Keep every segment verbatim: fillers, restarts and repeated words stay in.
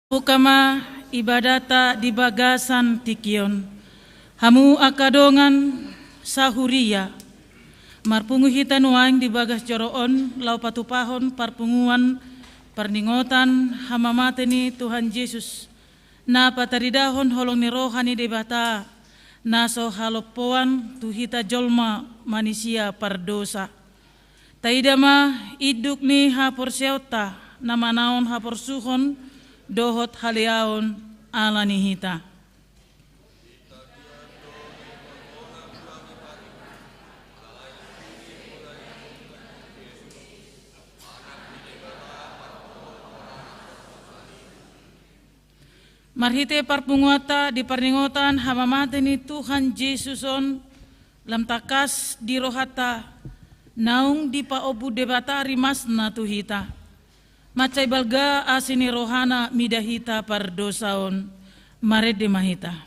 Buka ma ibadata di bagasan tingki on. Hamu angka dongan sahuria, marpungu hita nuaeng di bagas joro on laho patupahon parpunguan parningotan hamamate ni Tuhan Jesus, na pataridahon holong ni roha ni Debata, na so halompoan tu hita jolma manisia pardosa. Taida ma induk ni haporseaonta na manaon haporsuhon dohot haleaon ala ni hita. Marhite parpunguanta di parningotan hamamate ni Tuhan Jesus on, lam tangkas di rohanta naung dipaompu Debata rimasna tu hita. Mansai balga asi ni rohana mida hita pardosa on. Marende ma hita.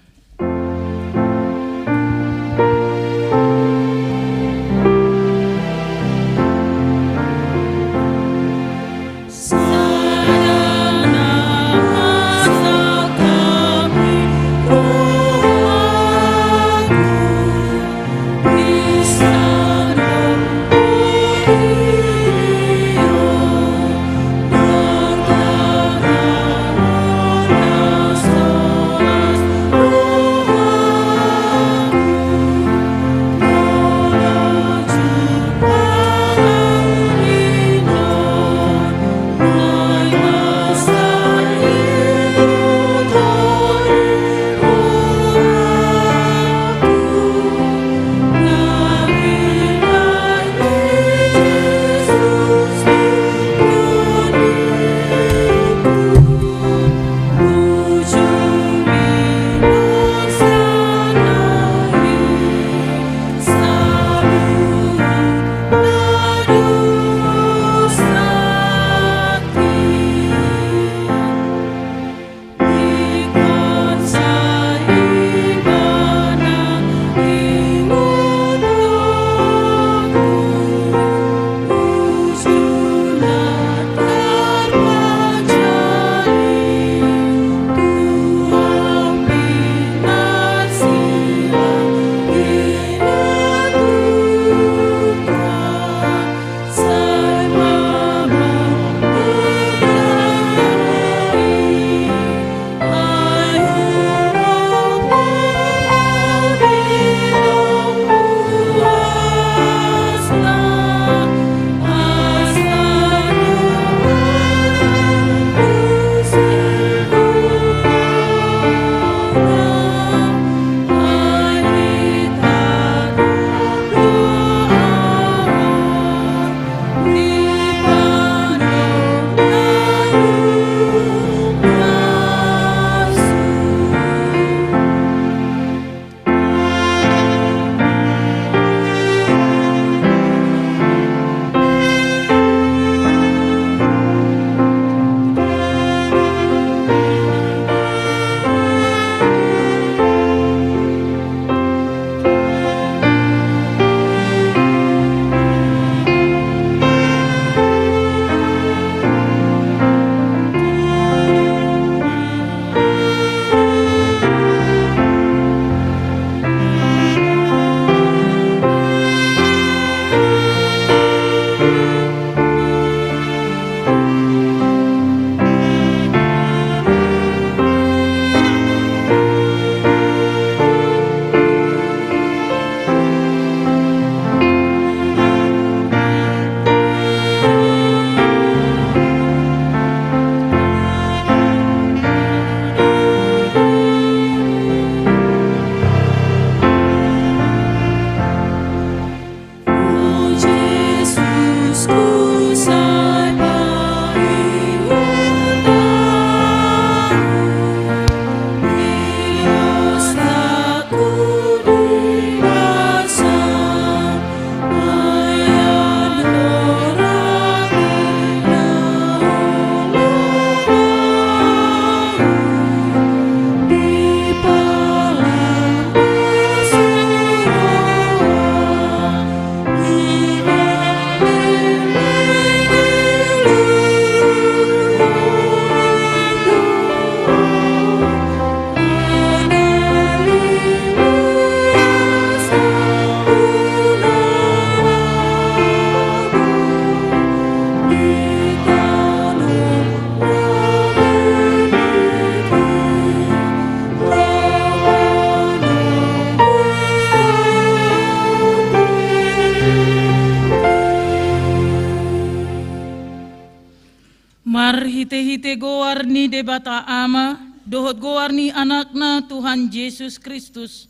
Marhite-hite goar ni Debata Ama, dohot goar ni Anakna Tuhan Jesus Kristus,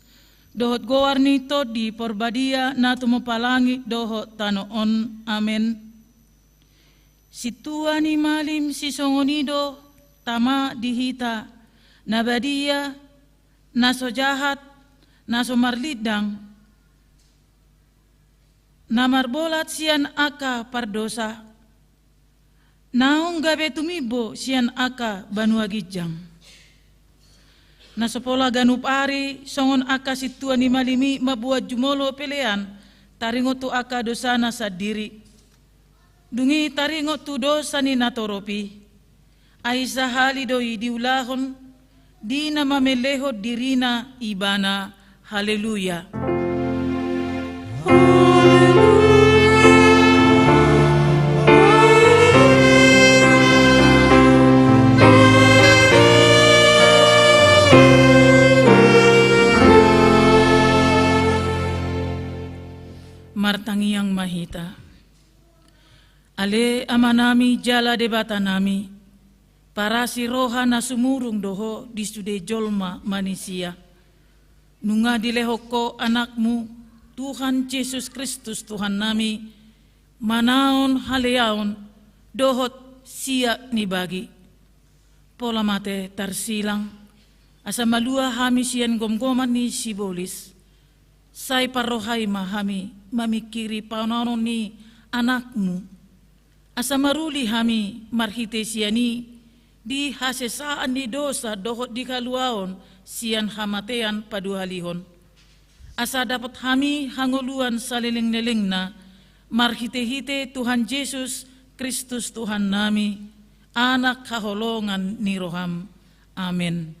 dohot goar ni Tondi Porbadia na tumompa langit dohot tano on. Amen. Sintua ni malim sisongon i do Tama di hita, na badia, na so jahat, na so marlindang, na marbolat sian angka pardosa, naung gabe tumimbo sian angka banua ginjang. Na so pola ganup ari songon angka sintua ni malim i mamboan jumolo pelean taringot tu angka dosana sandiri. Dung i taringot tu dosa ni natorop i, ai sahali do i diulahon di na mamellehon dirina ibana. Haleluya. Martangiang ma hita. Ale Amanami jala Debatanami, parasi roha na sumurung do Ho di sude jolma manisia. Nunga dilehon Ho Anakmu, Tuhan Jesus Kristus Tuhannami, manaon haleaon dohot siat ni bagi. Pola mate tarsilang, asa malua hami sian gomgoman ni sibolis. Sai parrohai ma hami mamingkiri panaonon ni Anakmu, asa maruli hami marhite sian i di hasesaan ni dosa dohot di haluaon sian hamatean paduahalihon. Asa dapot hami hangoluan salelenglelengna, marhitehite Tuhan Jesus Kristus Tuhannami, Anak haholongan ni roham. Amen.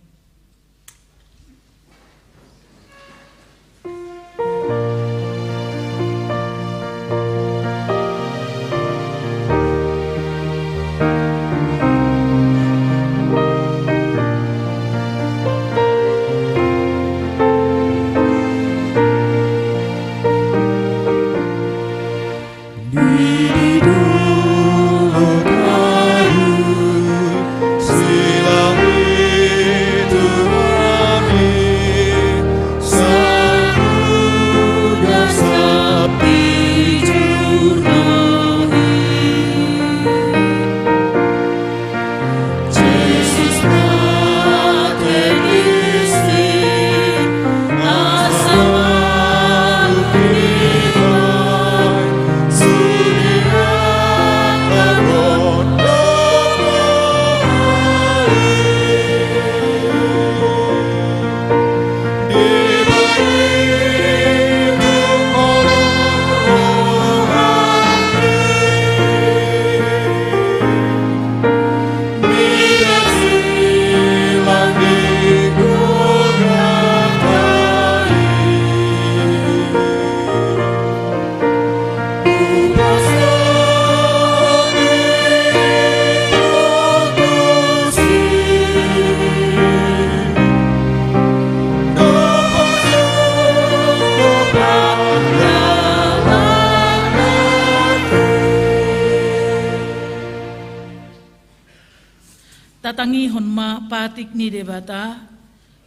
Tatangihon ma patik ni Debata,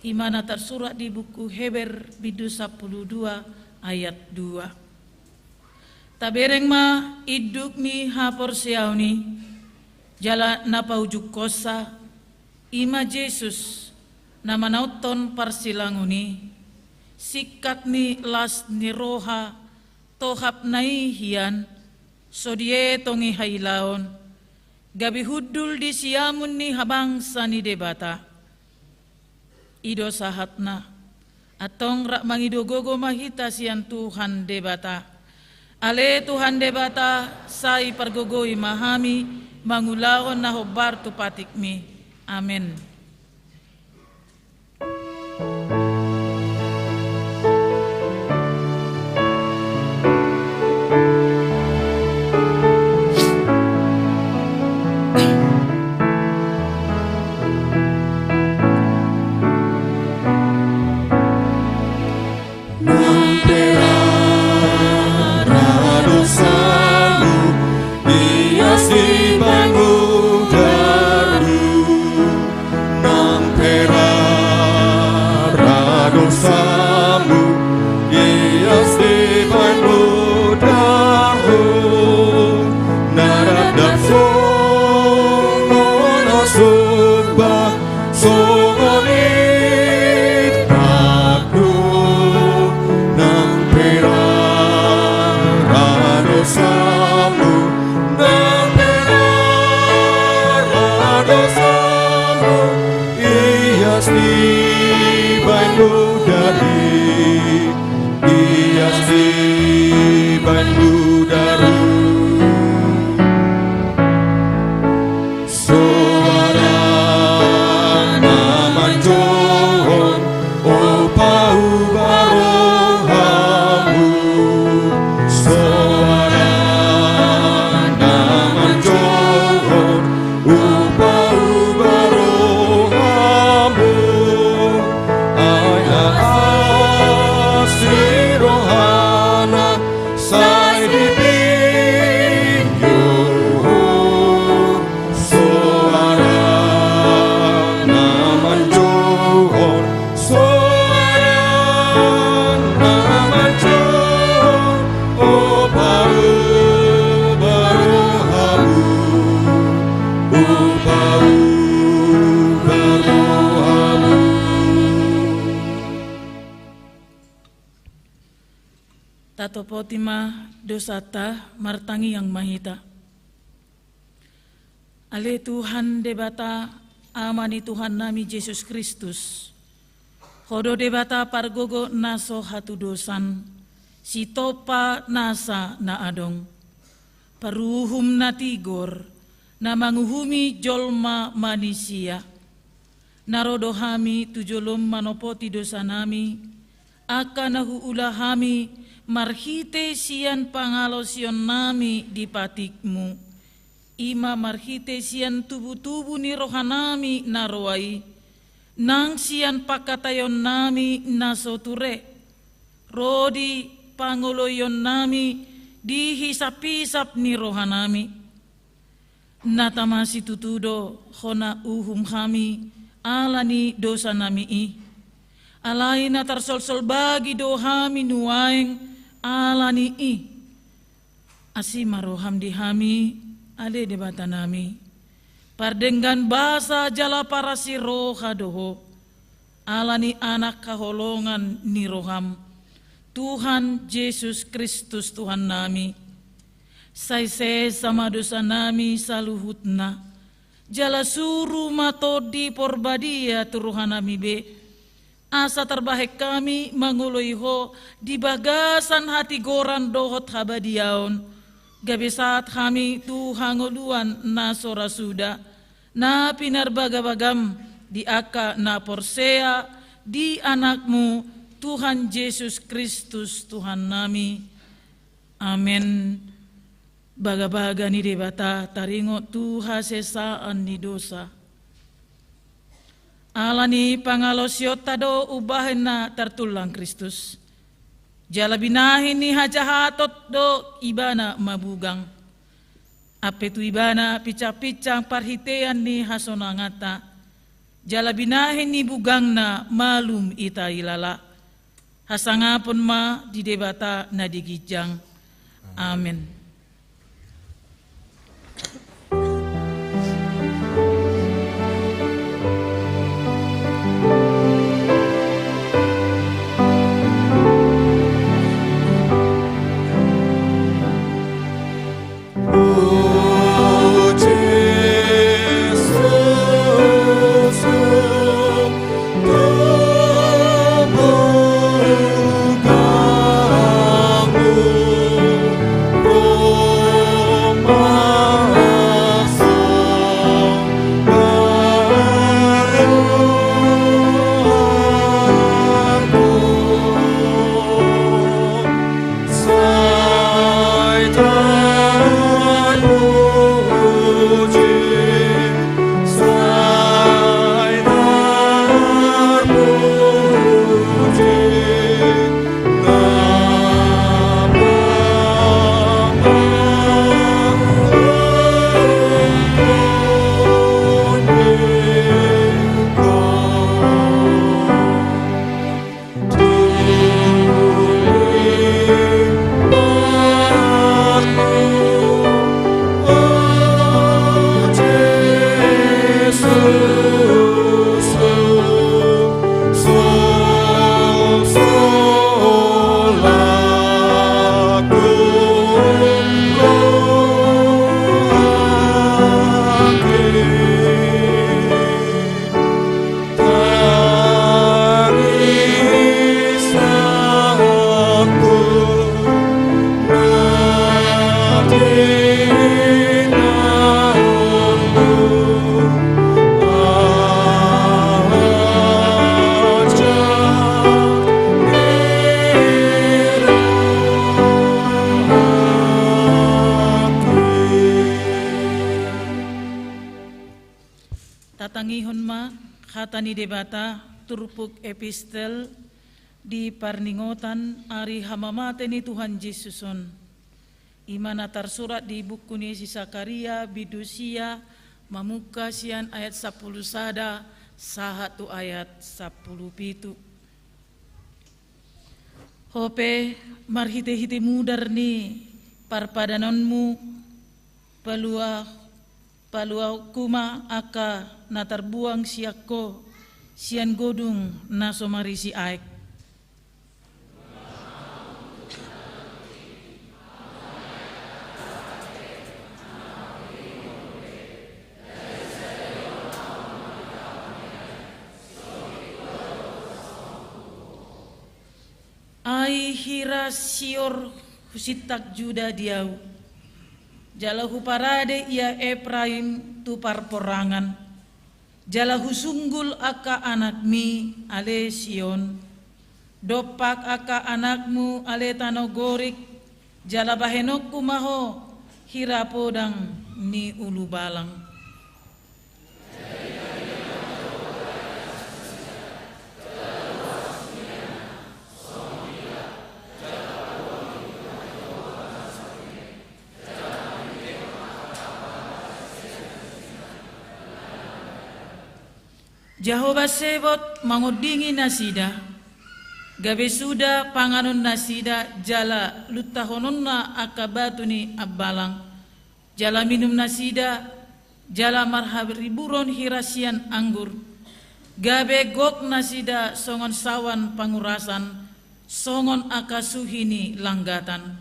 i ma na tarsurat di buku Heber bindu sampulu dua ayat dua. Tabereng ma induk ni haporseaon i, jala na paujungkonsa, i ma Jesus, na manaothon parsilangon i, singkat ni las ni roha, tohap na i hian, so dietong i hailaon, gabe hundul di siamun ni habangsa ni Debata. I do sahatna. Antong rap mangido gogo ma hita sian Tuhan Debata. Ale Tuhan Debata, sai pargogoi ma hami mangulahon na hombar tu patikmi. Amen. Dosanta, martangiang ma hita. Ale Tuhan Debata, Ama ni Tuhannami Jesus Kristus, Ho do Debata pargogo na so hatudosan, sitompa nasa na adong, paruhum na tigor, na manguhumi jolma manisia. Na ro do hami tu jolom manopoti dosanami, angka na huula hami marhite sian pangalosionnami di patikmu, i ma marhite sian tubutubu ni rohanami na roa i, nang sian pangkataionnami na so ture, ro di pangoloionnami di hisaphisap ni rohanami. Na tama situtu do Ho na uhum hami ala ni dosanami i. Alai na tarsolsol bagi do hami nuaeng ala ni i. Asi ma roham di hami, ale Debatanami. Pardenggan basa jala parasi roha do Ho, ala ni Anak haholongan ni roham, Tuhan Jesus Kristus Tuhannami. Sai sesa ma dosanami saluhutna, jala suru ma Tondi Porbadia tu rohanami be, asa tarbahen hami mangoloi Ho di bagasan hatigoran dohot habadiaon, gabe sahat hami tu hangoluan na so ra suda, na pinarbagabagam di angka na porsea di Anakmu, Tuhan Jesus Kristus Tuhannami. Amen. Bagabaga ni Debata taringot tu hasesaan ni dosa. Ala ni pangalosionta do umbahen na tartullang Kristus. Jala binahen ni hajahaton do Ibana mabugang. Ampe tu Ibana pinsangpinsang parhitean ni hasonanganta. Jala binahen ni bugangna malum hita ilala. Hasangapon ma di Debata na di ginjang. Amen. Tatangihon ma hata ni Debata, turpuk epistel di parningotan ari hamamate ni Tuhan Jesus on. I ma na tarsurat di buku ni si Sakaria, bindu sia, mamungka sian ayat sampulu sada sahat tu ayat sampulu pitu. Ho pe, marhitehite mudar ni parpadanonmu, palua Paluahonku ma angka na tarbuang sian Ho sian godung na so marisi aek. Hira sior husintak Juda di ahu, jala huparade ia Epraim tu parporangan, jala husunggul angka anakmi ale Sion, dompak angka anakmu ale tano Gorik, jala bahenonku ma ho hira podang ni ulubalang. Jahowa Sebot mangondingi nasida, gabe suda panganon nasida jala luntahononna angka batu ni ambalang, jala minum nasida, jala marhariburon hira sian anggur, gabe gok nasida songon sawan pangurasan, songon angka suhi ni langgatan.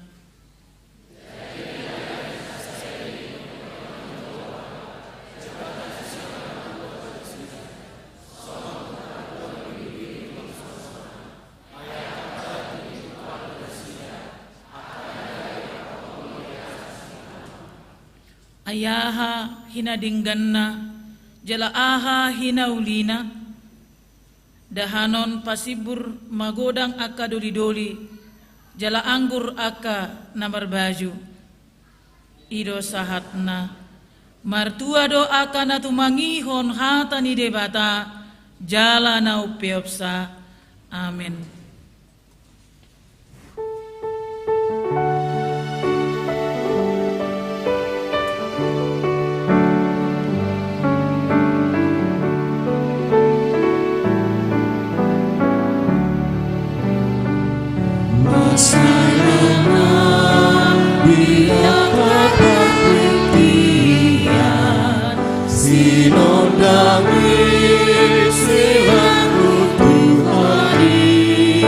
Ai aha hinadengganna, jala aha hinaulina? Dahanon pasimbur magodang angka dolidoli, jala anggur angka na marbaju. I do sahatna. Martua do angka na tumangihon hata ni Debata, jala na umpeopsa. Amen. Masalah di angka partingkian, sinondangmi silang tu Tuhan i.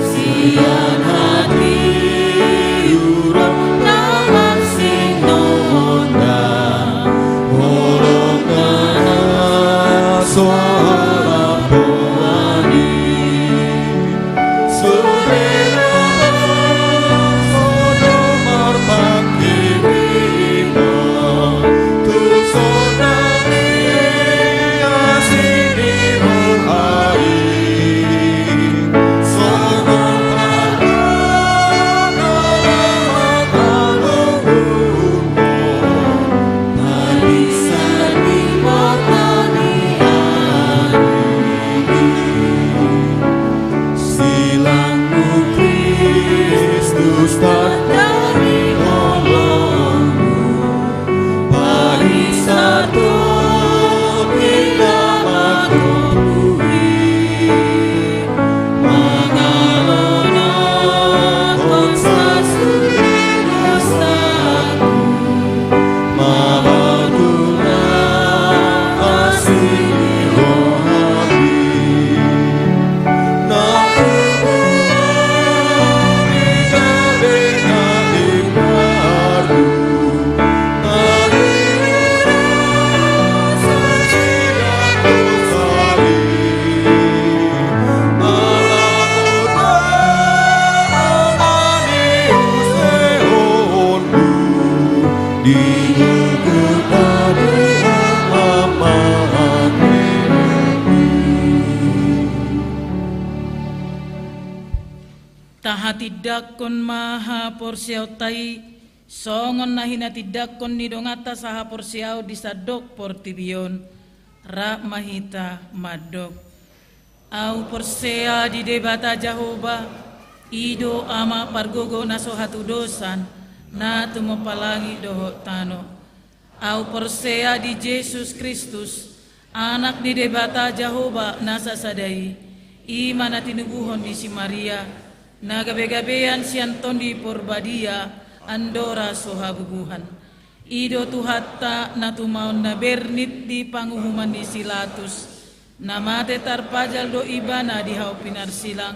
Sian hatiuron na marsinondang, holong na so lamboan i. Sude na so marpangkirimon tu sonang ni asi ni roha i. Silangmu Kristus, tanda ni holongmu. Paisa topi na mangkopui, mangalonakon sasude dosaku, mabaduna asi ni rohami. Na tubu di gabe na imbaru. Tahatindangkon ma haporseaonta i, songon na hinatindangkon ni donganta sahaporseaon di sandok portibi on. Rap ma hita mandok. Ahu porsea di Debata Jahowa, i do Ama pargogo na so hatudosan, na tumompa langit dohot tano. Ahu porsea di Jesus Kristus, Anak ni Debata Jahowa na sasada i, i ma na tinubuhon ni si Maria, na gabegabean sian Tondi Porbadia, andora so habubuhan. I do Tuhanta na tumaon na bernit di panguhuman ni si Latus, na mate tarpajal do Ibana di hau pinarsilang,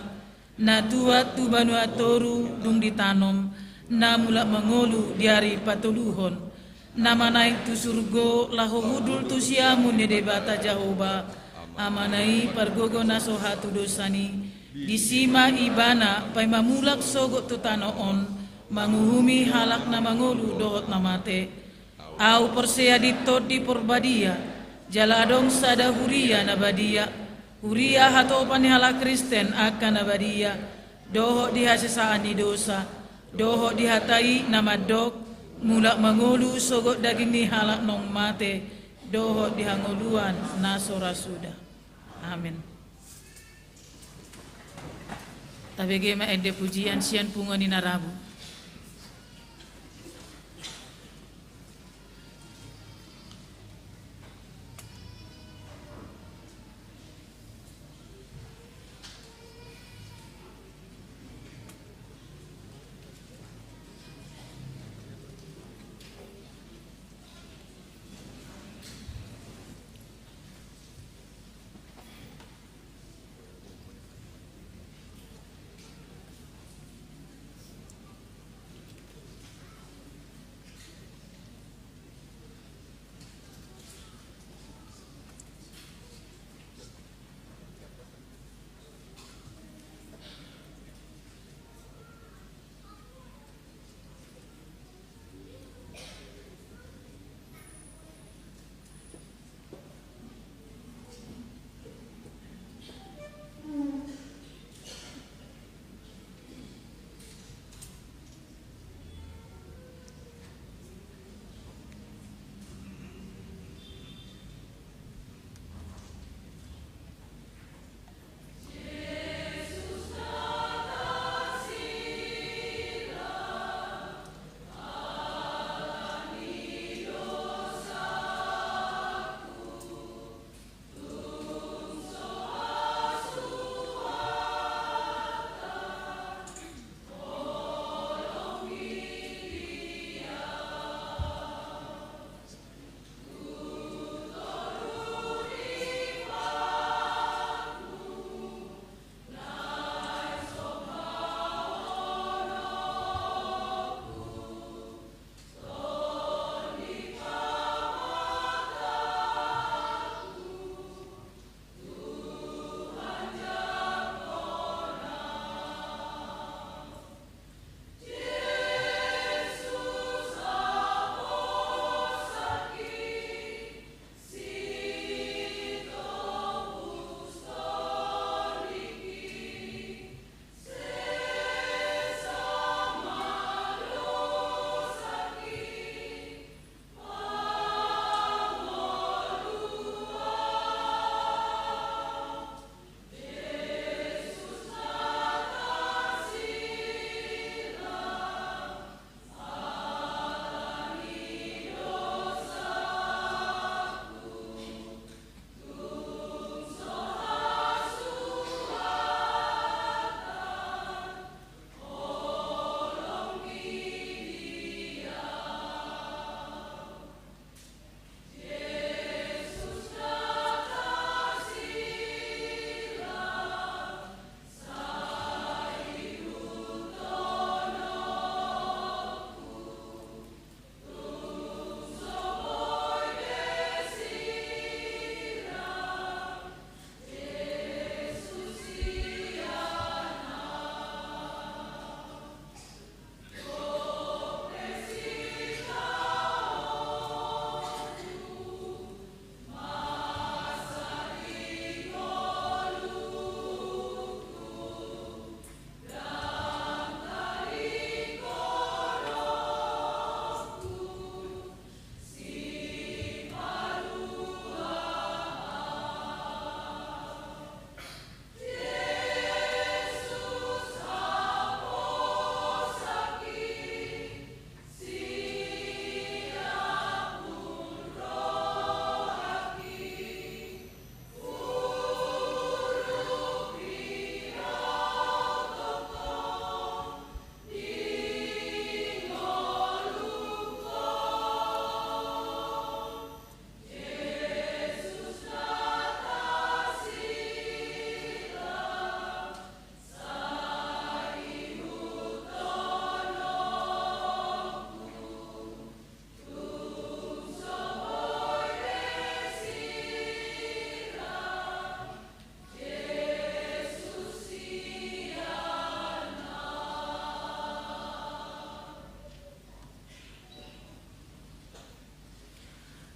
na tuat tu banua toru dung ditanom, na mulak mangolu di ari patoluhon, na manaek tu surgo laho hundul tu siamun ni Debata Jahowa, Amana i pargogo na so hatudosan i, Disi ma Ibana paima mulak sogot tu tano on, manguhumi halak na mangolu dohot na mate. Ahu porsea di Tondi Porbadia, jala adong sada huria na badia, huria hatopan ni halak Kristen angka na badia, dohot di hasesaan ni dosa, dohot di hata i na mandok, mulak mangolu sogot daging ni halak naung mate, dohot di hangoluan na so ra suda. Amen. Tabege ma ende pujian sian punguan ni na rabu.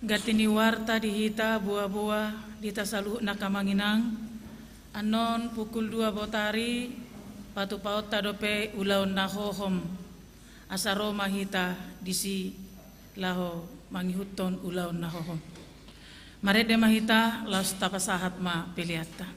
Ganti ni warta di hita boa-boa di hita saluhutna, amang inang. Annon pukul dua botari, patupaonta dope ulaon na hohom. Asa ro ma hita disi laho mangihuthon ulaon na hohom. Marende ma hita, laos tapasahat ma peleanta.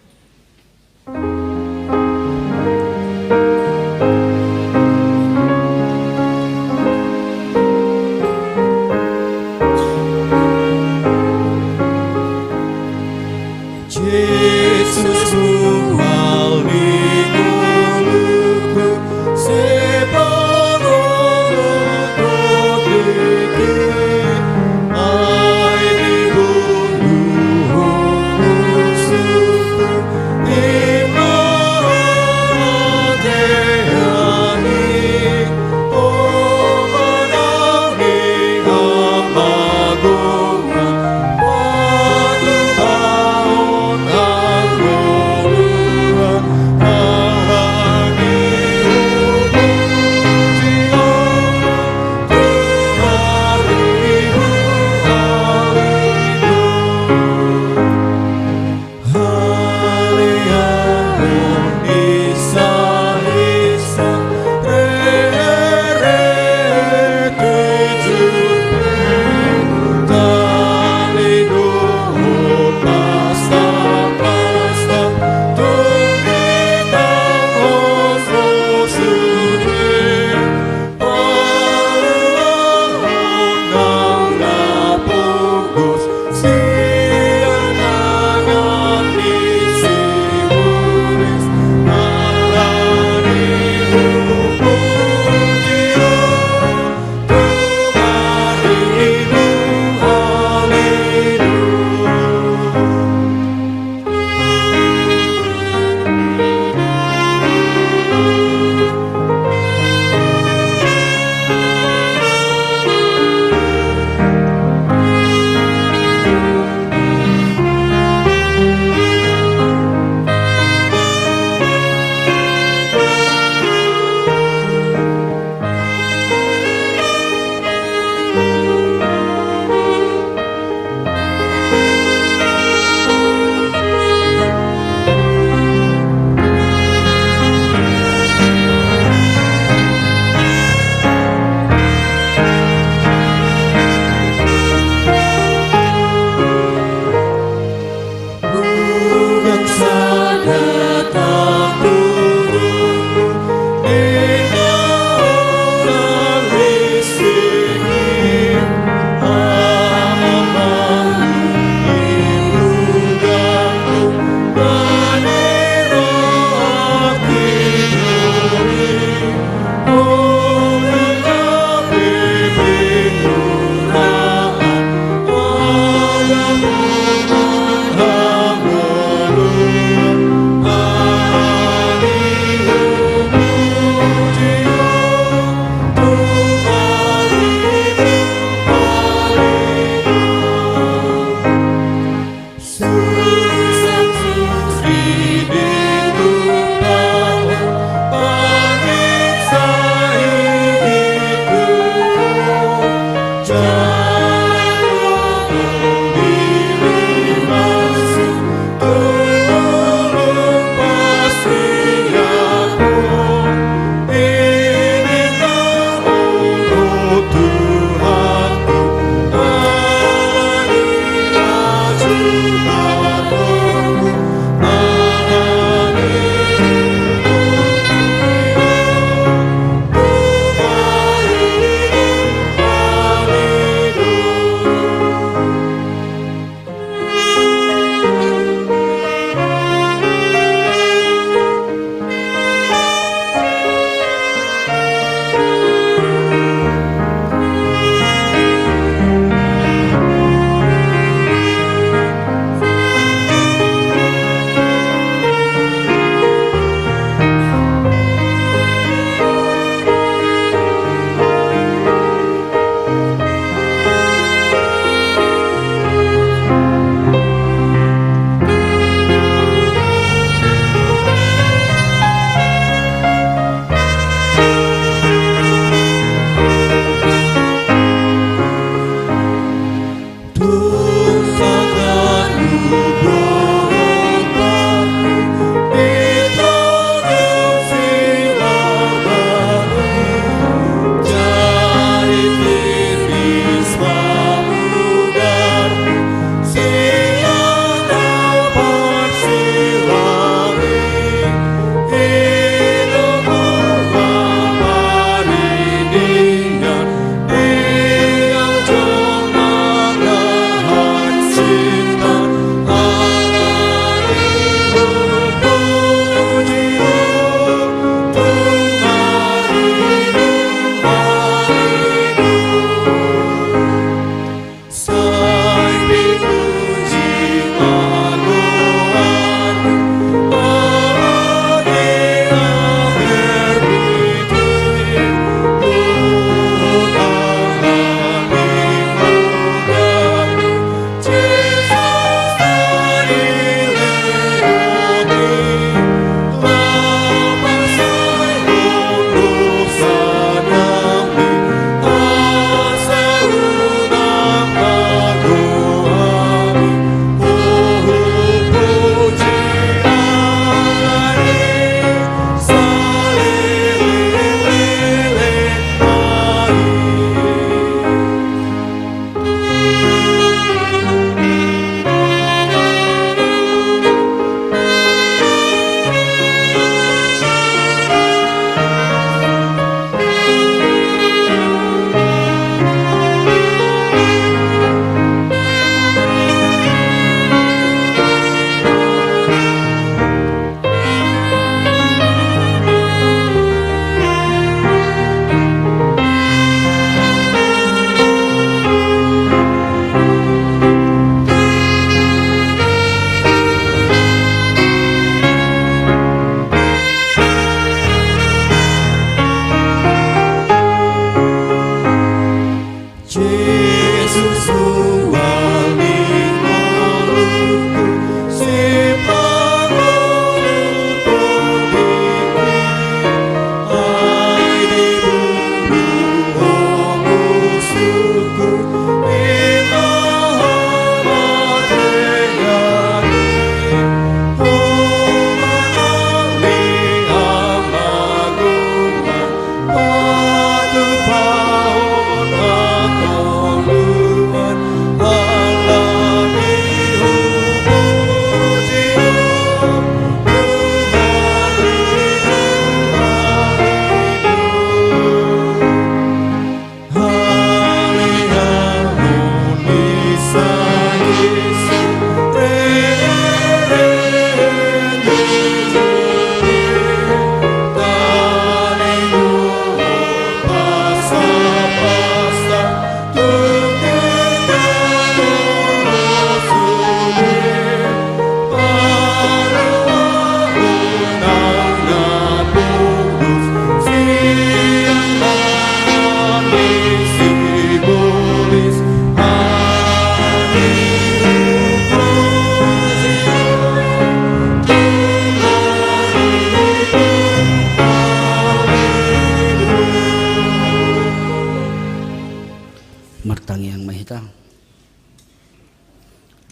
Martangiang ma hita.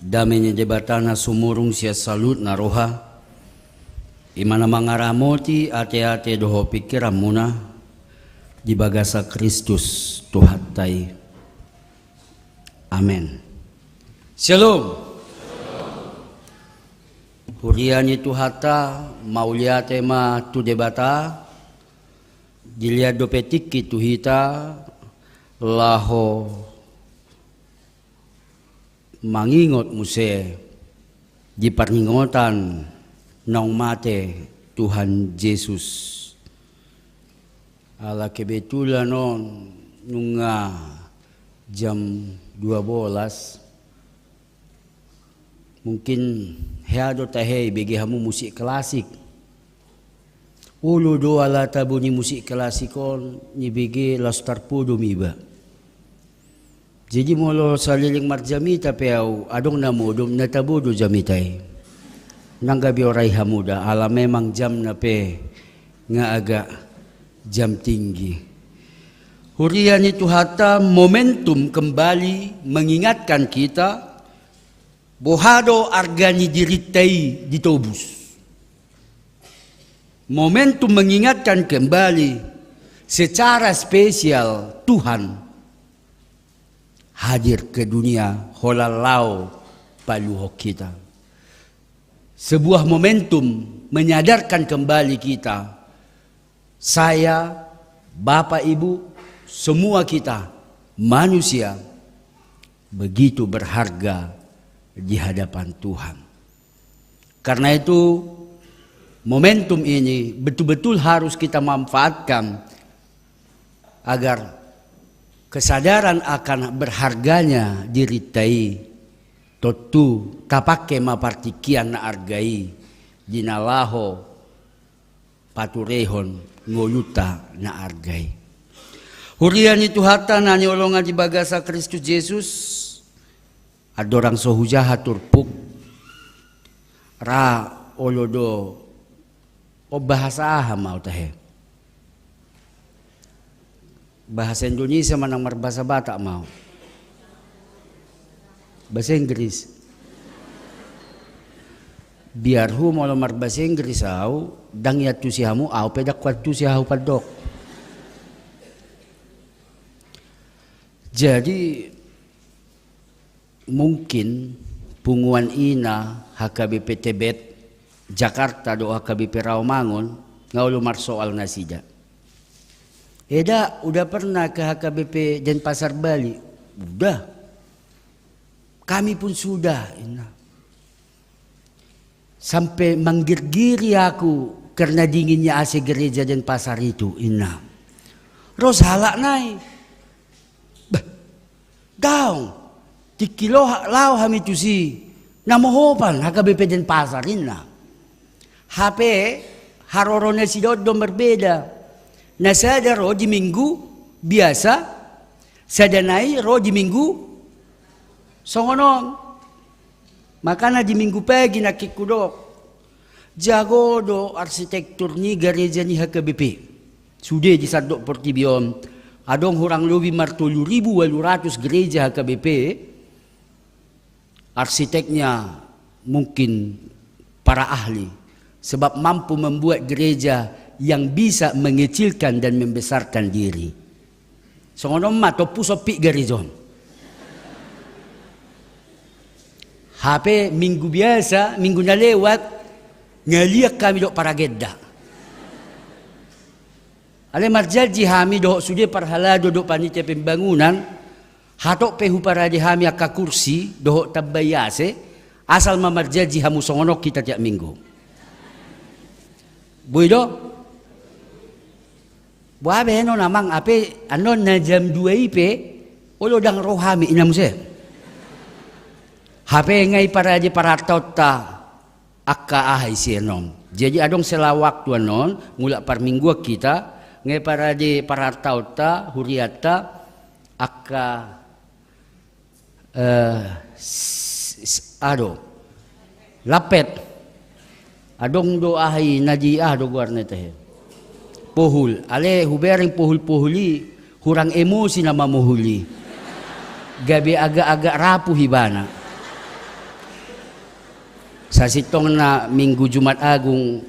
Dame ni Debata na sumurung sian saluhutna roha, i ma na mangaramoti ateate dohot pingkiranmuna di bagasan Kristus Tuhanta i. Amen. Syalom. Huria ni Tuhanta, mauliate ma tu Debata. Dilehon dope tingki tu hita laho mangingot muse di parningotan naung mate Tuhan Jesus. Ala kebetulan on nunga jam dua bolas. Mungkin hea do tahe ibege hamu musik klasik. Olo do ala tabo ni musik klasik on nibege laos tarpodom iba. Jadi molo saleleng marjamita pe au, adong na modom, na tabo do jamita i. Nunga gabe orai hamu da, ala memang jamna pe nga agak jam tinggi. Huria ni Tuhanta, momentum kembali mengingatkan kita boha do arga ni dirinta i ditobus. Momentum mengingatkan kembali secara spesial Tuhan hadir ke dunia holan laho paluhon hita. Sebuah momentum menyadarkan kembali kita, saya, Bapak, Ibu, semua kita manusia begitu berharga di hadapan Tuhan. Karena itu, momentum ini betul-betul harus kita manfaatkan agar kesadaran akan berharganya dirinta i, tontu tapangke ma partingkian na arga i di na laho paturehon ngolunta na arga i. Huria ni Tuhanta na hinaholongan di bagasan Kristus Jesus, andorang so hujaha turpuk, ra olo do, o, bahasa aha ma au tahe? Bahasa Indonesia manang marbahasa Batak ma au? Bahasa Inggris. Biar hu molo marbahasa Inggris au, ndang iantusi hamu, au pe ndang huantusi hamu pandok. Jadi, mungkin punguan ina H K B P Tebet Jakarta dohot H K B P Rawamangun nga olo marsoal nasida. Eda, udah pernah ke H K B P Denpasar Bali? Udah. Kami pun sudah, inna. Sampai manggirgiri aku karena dinginnya A C gereja Denpasar itu, inna. Ro sahalakna i. Bah, daong, tingki laho hami tusi, na mohopan H K B P Denpasar, inna. Hape haroro nasida on do marbeda. Na sada ro di minggu biasa, sada nai ro di minggu songon on. Makana di minggu pagi nangkin hudok, jago do arsitektur ni gareja ni H K B P. Sude di sandok portibi on, adong hurang lobi martolu ribu ualu ratus gereja H K B P, arsiteknya mungkin para ahli, sebab mampu membuat gereja yang bisa mengecilkan dan membesarkan diri. Songon on ma, tompu sompit gareja on. Hape minggu biasa, minggu na lewat, nga liat hami dohot paragenda. Alai marjanji hami dohot sude parhalado dohot panitia pembangunan, hatop pe huparade hami angka kursi dohot tambai A C, asal ma marjanji hamu songon on hita tiap minggu. Boi do? Boha be annon, amang, hape annon na jam dua i pe, olo ndang ro hami, inna muse. Hape nga i parade parhaladaonta angka aha i sian on. Jadi adong sela waktu annon, mulak parmingguan hita, nga i parade parhaladaonta, hurianta, angka Eh, s-, s-, aha do? Lampet. Adong do aha i, na di aha do goarna i tahe? Pohul. Alai hubereng pohul-pohul i, hurang emosi na mamohul i. gabe agak-agak rapuh ibana. Sasintongna Minggu Jumat Agung,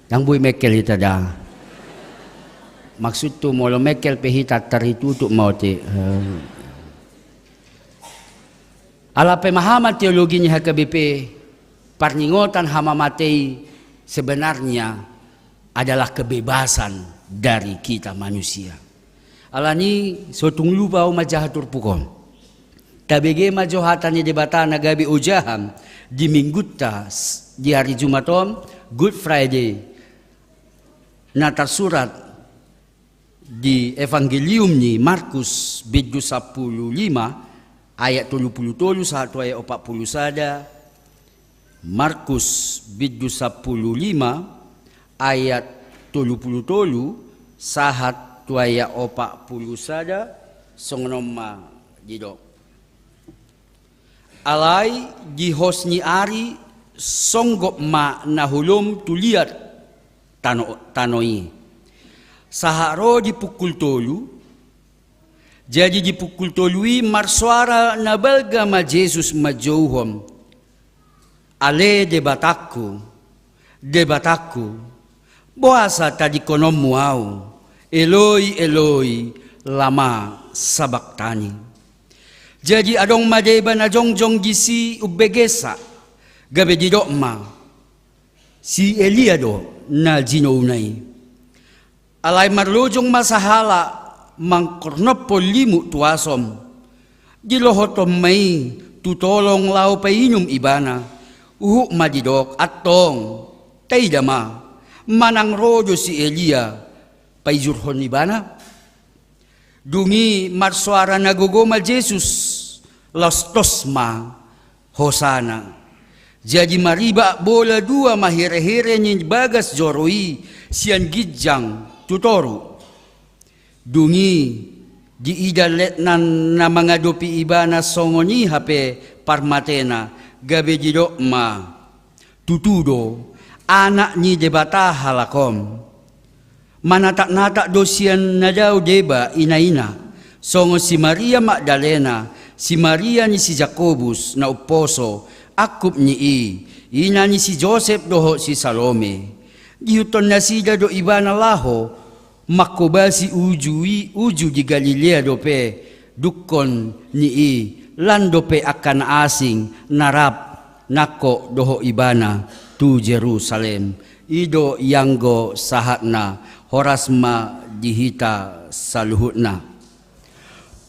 ndang boi mengkel hita da. Maksudhu molo mengkel pe hita tarhitutup ma otik. Ala pemahaman teologi ni H K B P, parningotan hamamate i sebenarnya adalah kebebasan dari kita manusia. Alani so tung lupa au manjaha turpuk on. Tabege ma jo hata ni Debata na gabe ojahan di minggunta s-, di hari Jumat on, Good Friday, na tarsurat di Evangelium ni Markus bindu sampulu lima ayat tolu pulu tolu sahat tu ayat opat pulu sada. Markus bindu sampulu lima ayat tolu pulu tolu sahat tu ayat opat pulu sada, songon on ma didok. Alai di hos ni ari songgop ma na holom tu liat tano, tano i. Sahat ro di pukul tolu, jadi di pukul tolu i marsoara na balga ma Jesus manjouhon: Ale Debatangku, Debatangku, boasa tadingkononmu au? Eloi, Eloi, lama sabachthani? Jadi adong ma deba na jongjong disi umbegensa, gabe didok ma: Si Elia do na jinouna i. Alai marlojong ma sahalak mangkornophon limuk tu asom. Dilohothon ma i tu tolong laho painum ibana. Huhut ma didok: Antong, taida ma, manang ro do si Elia paijurhon ibana? Dung i marsoara na gogo ma Jesus, laos tos ma hosana. Jadi maribak bola dua ma herehere ni bagas joro i sian ginjang tu toru. Dung i diida letnan na mangadopi ibana songon i hape parmatena, gabe didok ma: Tutu do, Anak ni Debata halak on. Manatap-natap do sian na dao deba ina-ina, songon si Maria Magdalena, si Maria ni si Jakobus na umposo, angkup ni i, ina ni si Josep dohot si Salome. Diihuthon nasida do ibana laho manghobasi uju i, uju di Galilea dope dungkon ni i, lan dope angka na asing na rap nangkok dohot ibana tu Jerusalem. I do ianggo sahatna. Horas ma di hita saluhutna.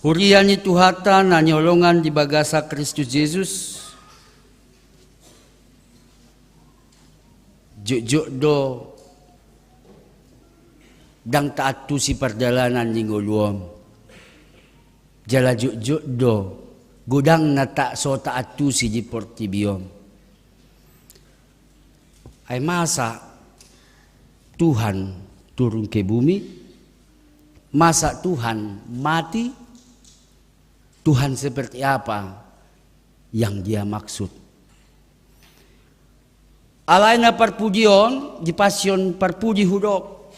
Huria ni Tuhanta na hinaholongan di bagasan Kristus Jesus, jotjot do ndang taantusi pardalanan ni ngolu on. Jala jotjot do godang na ta-, so taantusi di portibi on. Ai masa Tuhan turun ke bumi? Masa Tuhan mati? Tuhan seperti apa yang Dia maksud? Alai na parpudi on, di Passion Parpudi hudok,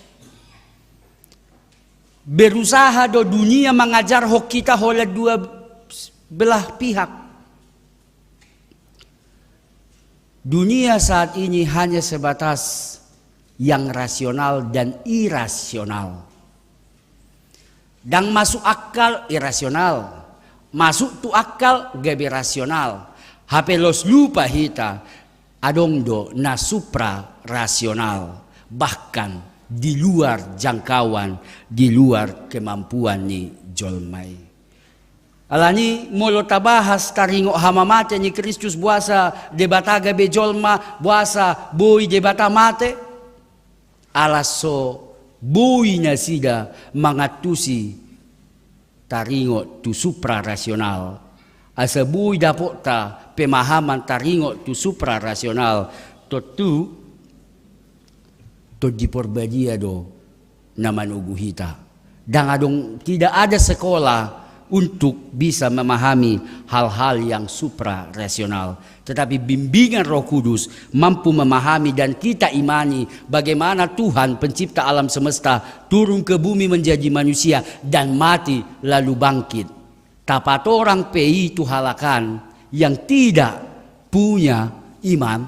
berusaha do dunia mangajarhon hita holan dua belah pihak. Dunia saat ini hanya sebatas yang rasional dan irasional. Ndang masuk akal, irasional. Masuk tu akal, gabe rasional. Hape laos lupa hita, adong do na suprarasional, bahkan di luar jangkauan, di luar kemampuan ni jolma i. Alani, molo tabahas taringot hamamate ni Kristus, boasa Debata gabe jolma, boasa boi Debata mate? Ala so boi nasida mangantusi taringot tu suprarasional. Asa boi dapotta pemahaman taringot tu suprarasional, tontu Tondi Porbadia do na manogu hita. Ndang adong, tidak ada sekolah untuk bisa memahami hal-hal yang suprarasional. Tetapi bimbingan Roh Kudus mampu memahami dan kita imani bagaimana Tuhan, pencipta alam semesta, turun ke bumi menjadi manusia dan mati lalu bangkit. Dapat orang pe i tu halakan yang tidak punya iman,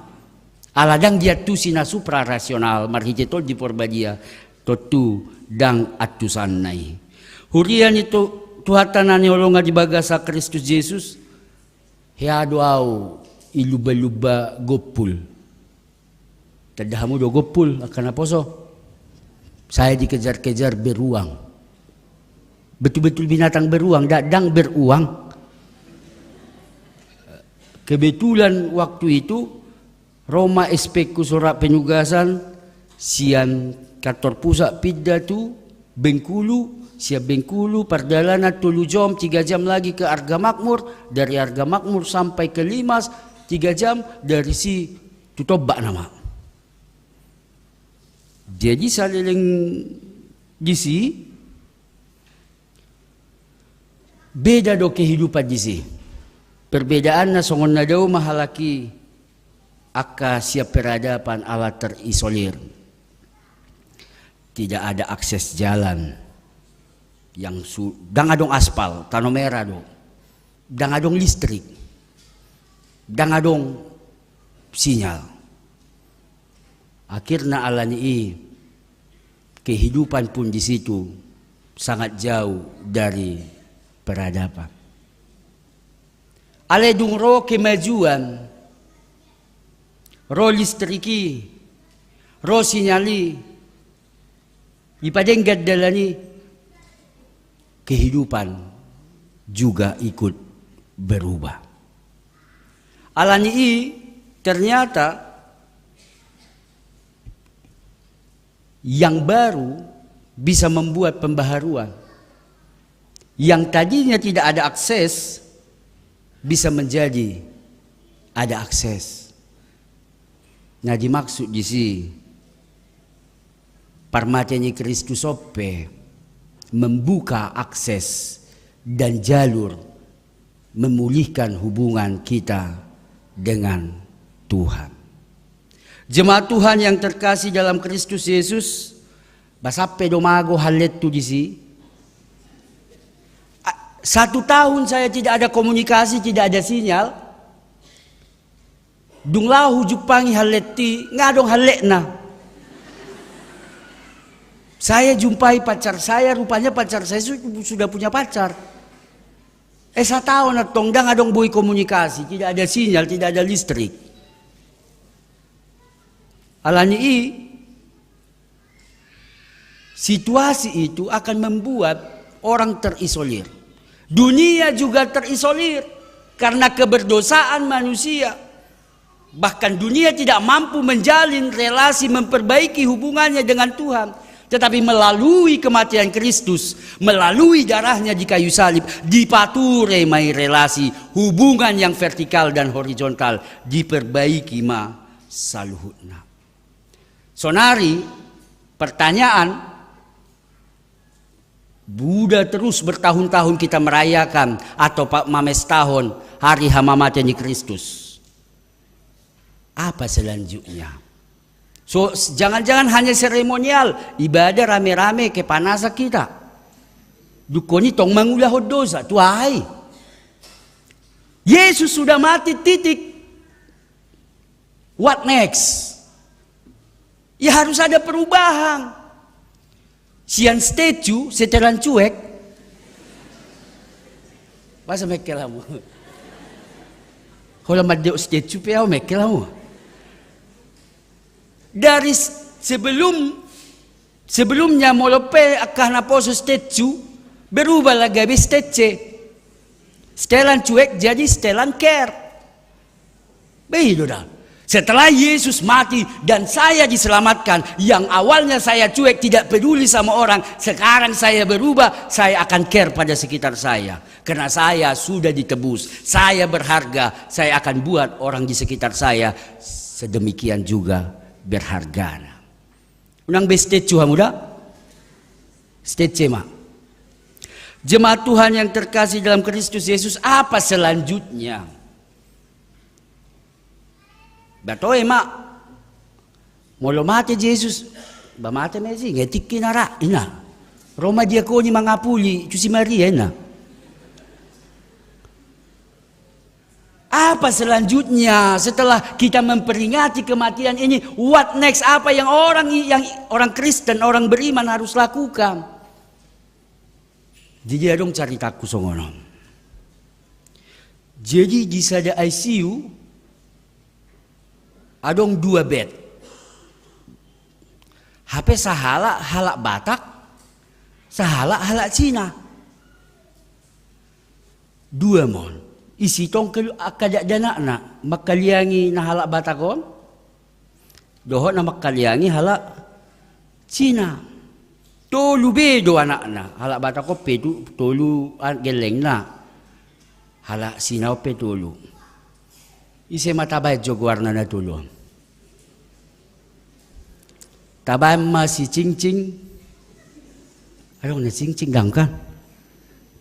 ala ndang diantusi na suprarasional marhite Tondi Porbadia, tontu ndang antusanna i. Huria ni Tu-, Tuhanta na hinaholongan di bagasan Kristus Jesus, hea do ahu i lumba-lumba gompul. Tanda hamu do gompul, angka naposo. Saya dikejar-kejar beruang. Betul-betul binatang beruang, nda-, ndang beruang. Kebetulan waktu itu, ro ma S P-ku surat penugasan, sian kantor pusat pinda tu Bengkulu, sian Bengkulu pardalanan tolu jam, tiga jam lagi ke Argamakmur, dari Argamakmur sampai ke Limas, tiga jam, dari si tu Tombak nama. Jadi saleleng disi, beda do kehidupan disi. Perbedaanna songon na dao ma halak i angka sian peradaban ala terisolir. Tidak ada akses jalan yang su-, ndang adong aspal, tano mera do. Ndang adong listrik. Ndang adong sinyal. Akhirna ala ni i kehidupan pun di situ sangat jauh dari peradaban. Alai dung ro kemajuan, ro listrik i, ro sinyal i, dipadenggan dalan i, kehidupan juga ikut berubah. Ala ni i, ternyata yang baru bisa membuat pembaharuan. Yang tadinya tidak ada akses, bisa menjadi ada akses. Na dimaksud disi, parmate ni Kristus on pe membuka akses dan jalur memulihkan hubungan kita dengan Tuhan. Jemaat Tuhan yang terkasih dalam Kristus Yesus, ba sampe do mago hallet tu disi. A-, satu tahun saya tidak ada komunikasi, tidak ada sinyal. Dung laho hujumpangi hallet i, nga adong halletna. Saya jumpai pacar saya, rupanya pacar saya su-, sudah punya pacar. Eh, sataon antong ndang adong boi komunikasi, tidak ada sinyal, tidak ada listrik. Ala ni i, situasi itu akan membuat orang terisolir. Dunia juga terisolir karena keberdosaan manusia. Bahkan dunia tidak mampu menjalin relasi, memperbaiki hubungannya dengan Tuhan. Tetapi melalui kematian Kristus, melalui darahnya di kayu salib, dipature ma i relasi, hubungan yang vertikal dan horizontal diperbaiki ma saluhutna. Sonari, pertanyaan, sudah terus bertahun-tahun kita merayakan atau pa-, mamestahon hari hamamate ni Kristus. Apa selanjutnya? So, s-, jangan-jangan hanya seremonial, ibadah rame-rame, kepanasan kita. Dungkon i tong mangulahon dosa, tu aha i? Yesus sudah mati, titik. What next? Ya harus ada perubahan. Sian statue, setelan cuek. Masa mengkel hamu? Holan mandok statue pe ahu, mengkel hamu. Dari s-, sebelum, sebelumnya molo pe angka naposo statue, berubah lah gabe statue. Setelan cuek jadi setelan care. Begitu dah. Setelah Yesus mati dan saya diselamatkan, yang awalnya saya cuek, tidak peduli sama orang, sekarang saya berubah, saya akan care pada sekitar saya. Karena saya sudah ditebus, saya berharga, saya akan buat orang di sekitar saya sedemikian juga berharganya. Unang be statue hamu da? Statue ma. Jemaat Tuhan yang terkasih dalam Kristus Yesus, apa selanjutnya? Ba toe ma. Molo mate Jesus, ba mate ma i, nga tingki na ra, ina. Ro ma diakon i mangapuli tu si Maria, ina. Apa selanjutnya setelah kita memperingati kematian ini? What next? Apa yang orang, yang orang Kristen, orang beriman harus lakukan? Jadi adong caritangku songon on. Jadi di sada I C U adong dua bed. Hape sahalak halak Batak, sahalak halak Cina. Dua ma on. Isi tong ke angka dakdanakna, mangkaliangi na halak Batak on dohot na mangkaliangi halak Cina. Tolu be do anakna, halak Batak on pe tu-, tolu an-, gellengna. Halak Cina on pe tolu. Ise ma tabaen jo goarna na tolu on? Tabaen ma si Cingcing. Adong na Cingcing dang kan?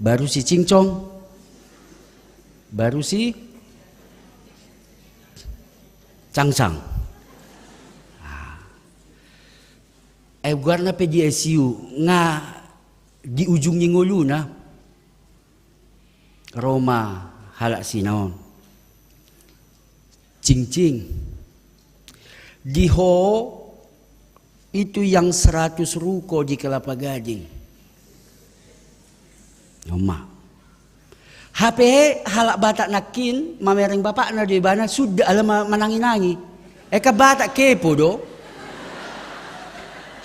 Baru si Cingcong. Baru si Cangcang. Ah. Eh, goarna pe di I C U, nga di ujung ni ngoluna. Ro ma halak Cina on. Cingcing. Di ho itu yang seratus ruko di Kelapa Gading. On ma. Hape halak Batak nangkin mamereng bapakna do ibana, suda ala ma-, manangi-nangi. Eh, kan Batak kepo do.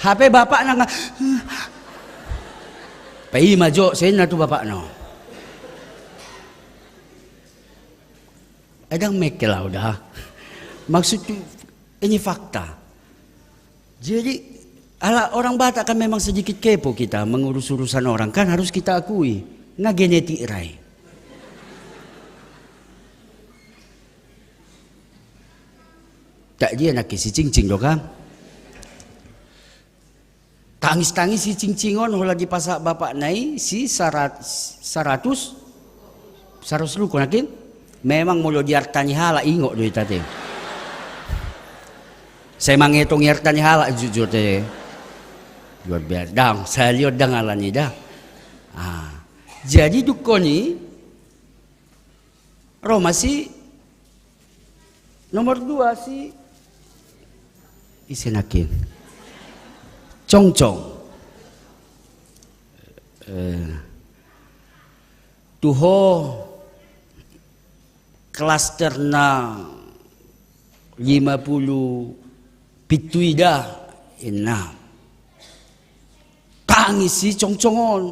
Hape bapakna nga-, pe i ma jo, sena tu bapakna. Eh, dang mengkel au da. Maksudku, ini fakta. Jadi, ala orang Batak kan memang sedikit kepo kita mengurus urusan orang, kan harus kita akui. Nga genetik ra i. Tak dia nangkin si Cingcing do kan? Tangis-tangis si Cingcing on, holan dipasahat bapakna i si sarat-, saratus, saratus ruko nangkin. Memang molo di arta ni halak ingot do hita te. Sai mangetong i arta ni halak jujur te. Luar biasa. Dang, sahali on dang alani da. Ah. Jadi dungkon i, ro ma si nomor dua si ise nangkin? Congcong. Eh, tu ho klaster na lima pulu pitu i da, inna. Tangis si Congcong on.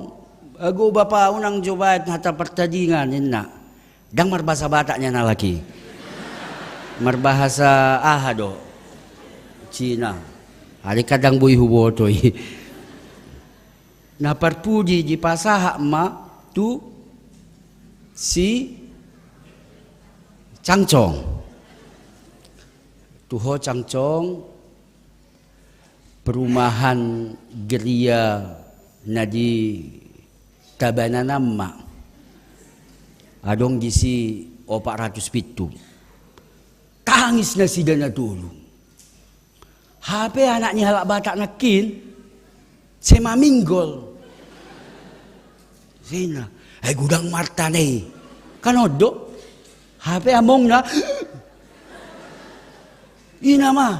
Ago bapa, unang jo baen hata partadingan, inna. Dang marbahasa Batak nian halak i. Marbahasa aha do? Cina. Alai kadang boi huboto i. Na parpudi dipasahat ma tu si Cangcong. Tu ho Cangcong, perumahan geria na di Tabanan ma. Adong disi opat ratus pitu. Tangis nasida na tolu. Hape anak ni halak Batak nangkin, sai maminggol. Sena, ai godang ma artana i. Kan on do. Hape amongna, ina ma.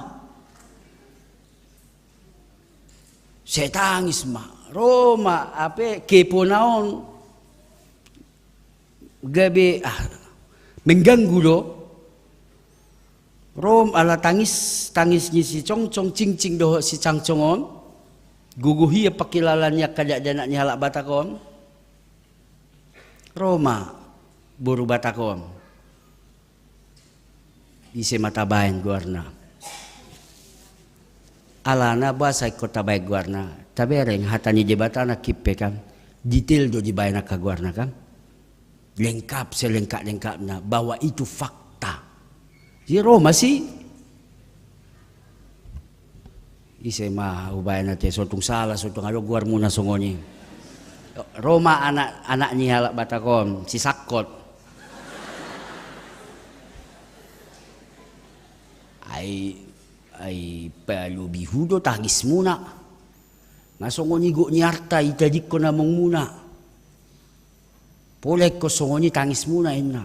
Sai tangis ma. Ro ma, hape kepona on. Gabe, ah, mengganggu do. Ro ma ala tangis, tangis ni si Congcong, Cingcing dohot si Cangcong on. Gogo hian pangkilala ni angka dakdanak ni halak Batak on. Ro ma boru Batak on. Ise ma tabaen goarna? Alana boasa ingkon tabaen goarna? Tabereng hata ni Debata nangkin pe kan. Detail do dibaen angka goarna kan. Lengkap, selengkap-lengkapna, bahwa itu fakta. Jadi ro ma si, ise ma hubaen ate, so tung sala, so tung adong goarmuna songon i. Ro ma anak, anak ni halak Batak on, si Sangkot. Ai, ai palobi hu do tangismuna. Nga songon i gok ni arta i tadingkon amongmuna. Pola ingkon songon i tangismuna, inna.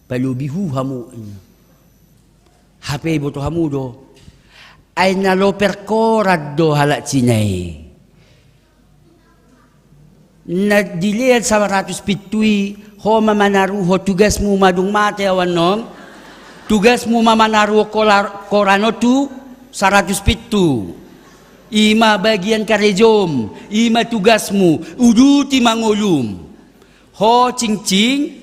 Palobi ho hamu. Hape iboto hamu do. Ai na loper korat do halak Cina i. Na dilean saratus pitu i, ho ma manaruhon tugasmu ma dung mate au annon. Tugasmu ma manaruhon kola-, koran on tu saratus pitu. I ma bagian karejom, i ma tugasmu, uduti ma ngolum. Ho cingcing,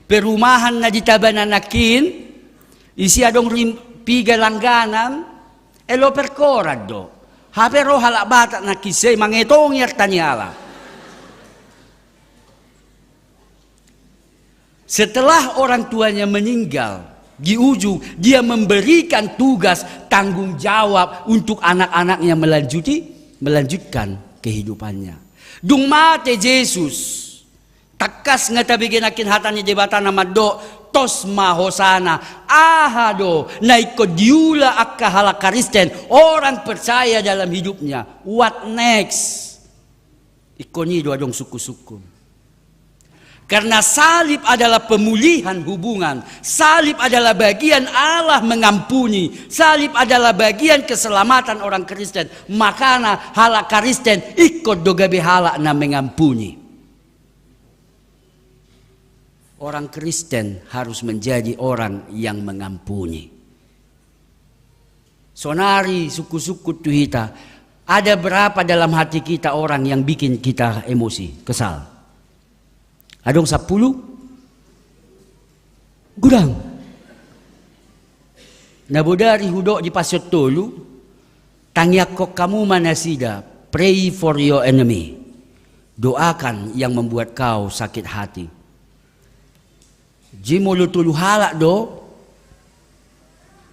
perumahan na di Tabanan nangkin, isi adong rim-, piga langganan, e loper korat do. Hape ro halak Batak nangkin sai mangetongi arta ni halak. Setelah orang tuanya meninggal, di ujung dia memberikan tugas tanggung jawab untuk anak-anaknya melanjuti, melanjutkan kehidupannya. Dung mate Jesus, tangkas nga tabege nangkin hata ni Debata na mandok, tos ma hosana. Aha do na ingkon diula angka halak Kristen, orang percaya dalam hidupnya? What next? Ingkon i do adong sungkun-sungkun. Karena salib adalah pemulihan hubungan, salib adalah bagian Allah mengampuni, salib adalah bagian keselamatan orang Kristen. Makana halak Kristen ingkon do gabe halak na mengampuni. Orang Kristen harus menjadi orang yang mengampuni. Sonari sungkun-sungkun tu hita, ada berapa dalam hati kita orang yang bikin kita emosi, kesal? Adong sampulu? Godang. Na bodari hudok di Passion tolu, tangiangkon hamu ma nasida, pray for your enemy. Doakan yang membuat kau sakit hati. Jadi molo tolu halak do,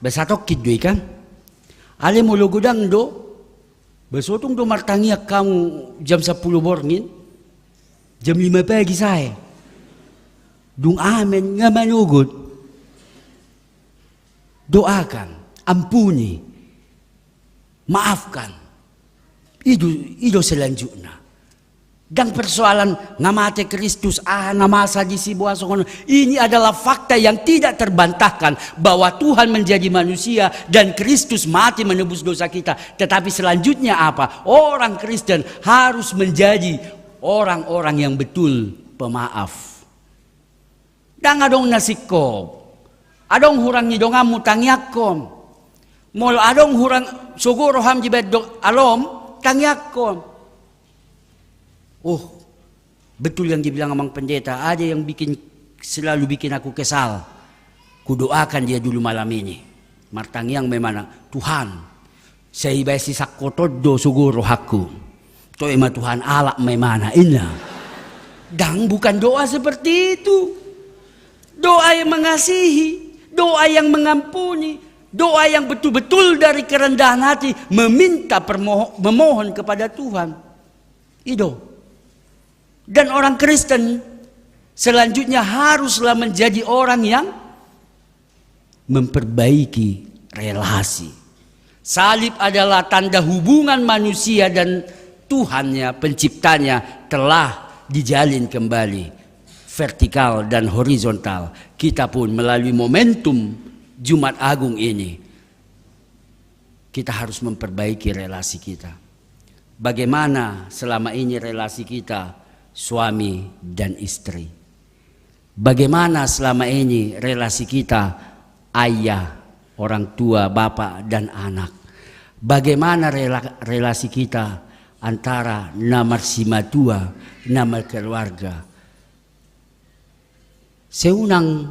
ba satongkin do i kan. Alai molo godang do, ba so tung do martangiang hamu jam sampulu borngin, jam lima pagi sae. Dung amen nga manogot. Doakan, ampuni, maafkan. I do, i do selanjutna. Ndang persoalan nga mate Kristus, ah, na masa disi boha songon on. Ini adalah fakta yang tidak terbantahkan bahwa Tuhan menjadi manusia dan Kristus mati menebus dosa kita. Tetapi selanjutnya apa? Orang Kristen harus menjadi orang-orang yang betul pemaaf. Ndang adong na singkop. Adong hurang ni donganmu, tangiangkon. Molo adong hurang, sogo roham dibaen do alom, tangiangkon. Oh, betul yang dibilang Amang Pendeta, ada yang bikin, selalu bikin aku kesal. Kudoakan dia dulu malam ini. Martangiang ma ibana, Tuhan, sai baen sisangkoton do sogo rohangku. Toe ma Tuhan, alap ma ibana, ninna. Ndang, bukan doa seperti itu. Doa yang mengasihi, doa yang mengampuni, doa yang betul-betul dari kerendahan hati, meminta permoho-, memohon kepada Tuhan. I do. Dan orang Kristen selanjutnya haruslah menjadi orang yang memperbaiki relasi. Salib adalah tanda hubungan manusia dan Tuhannya, penciptanya, telah dijalin kembali, vertikal dan horizontal. Kita pun melalui momentum Jumat Agung ini, kita harus memperbaiki relasi kita. Bagaimana selama ini relasi kita suami dan istri? Bagaimana selama ini relasi kita ayah, orang tua, bapak, dan anak? Bagaimana rela-, relasi kita antara na marsimatua, na markeluarga? Sai unang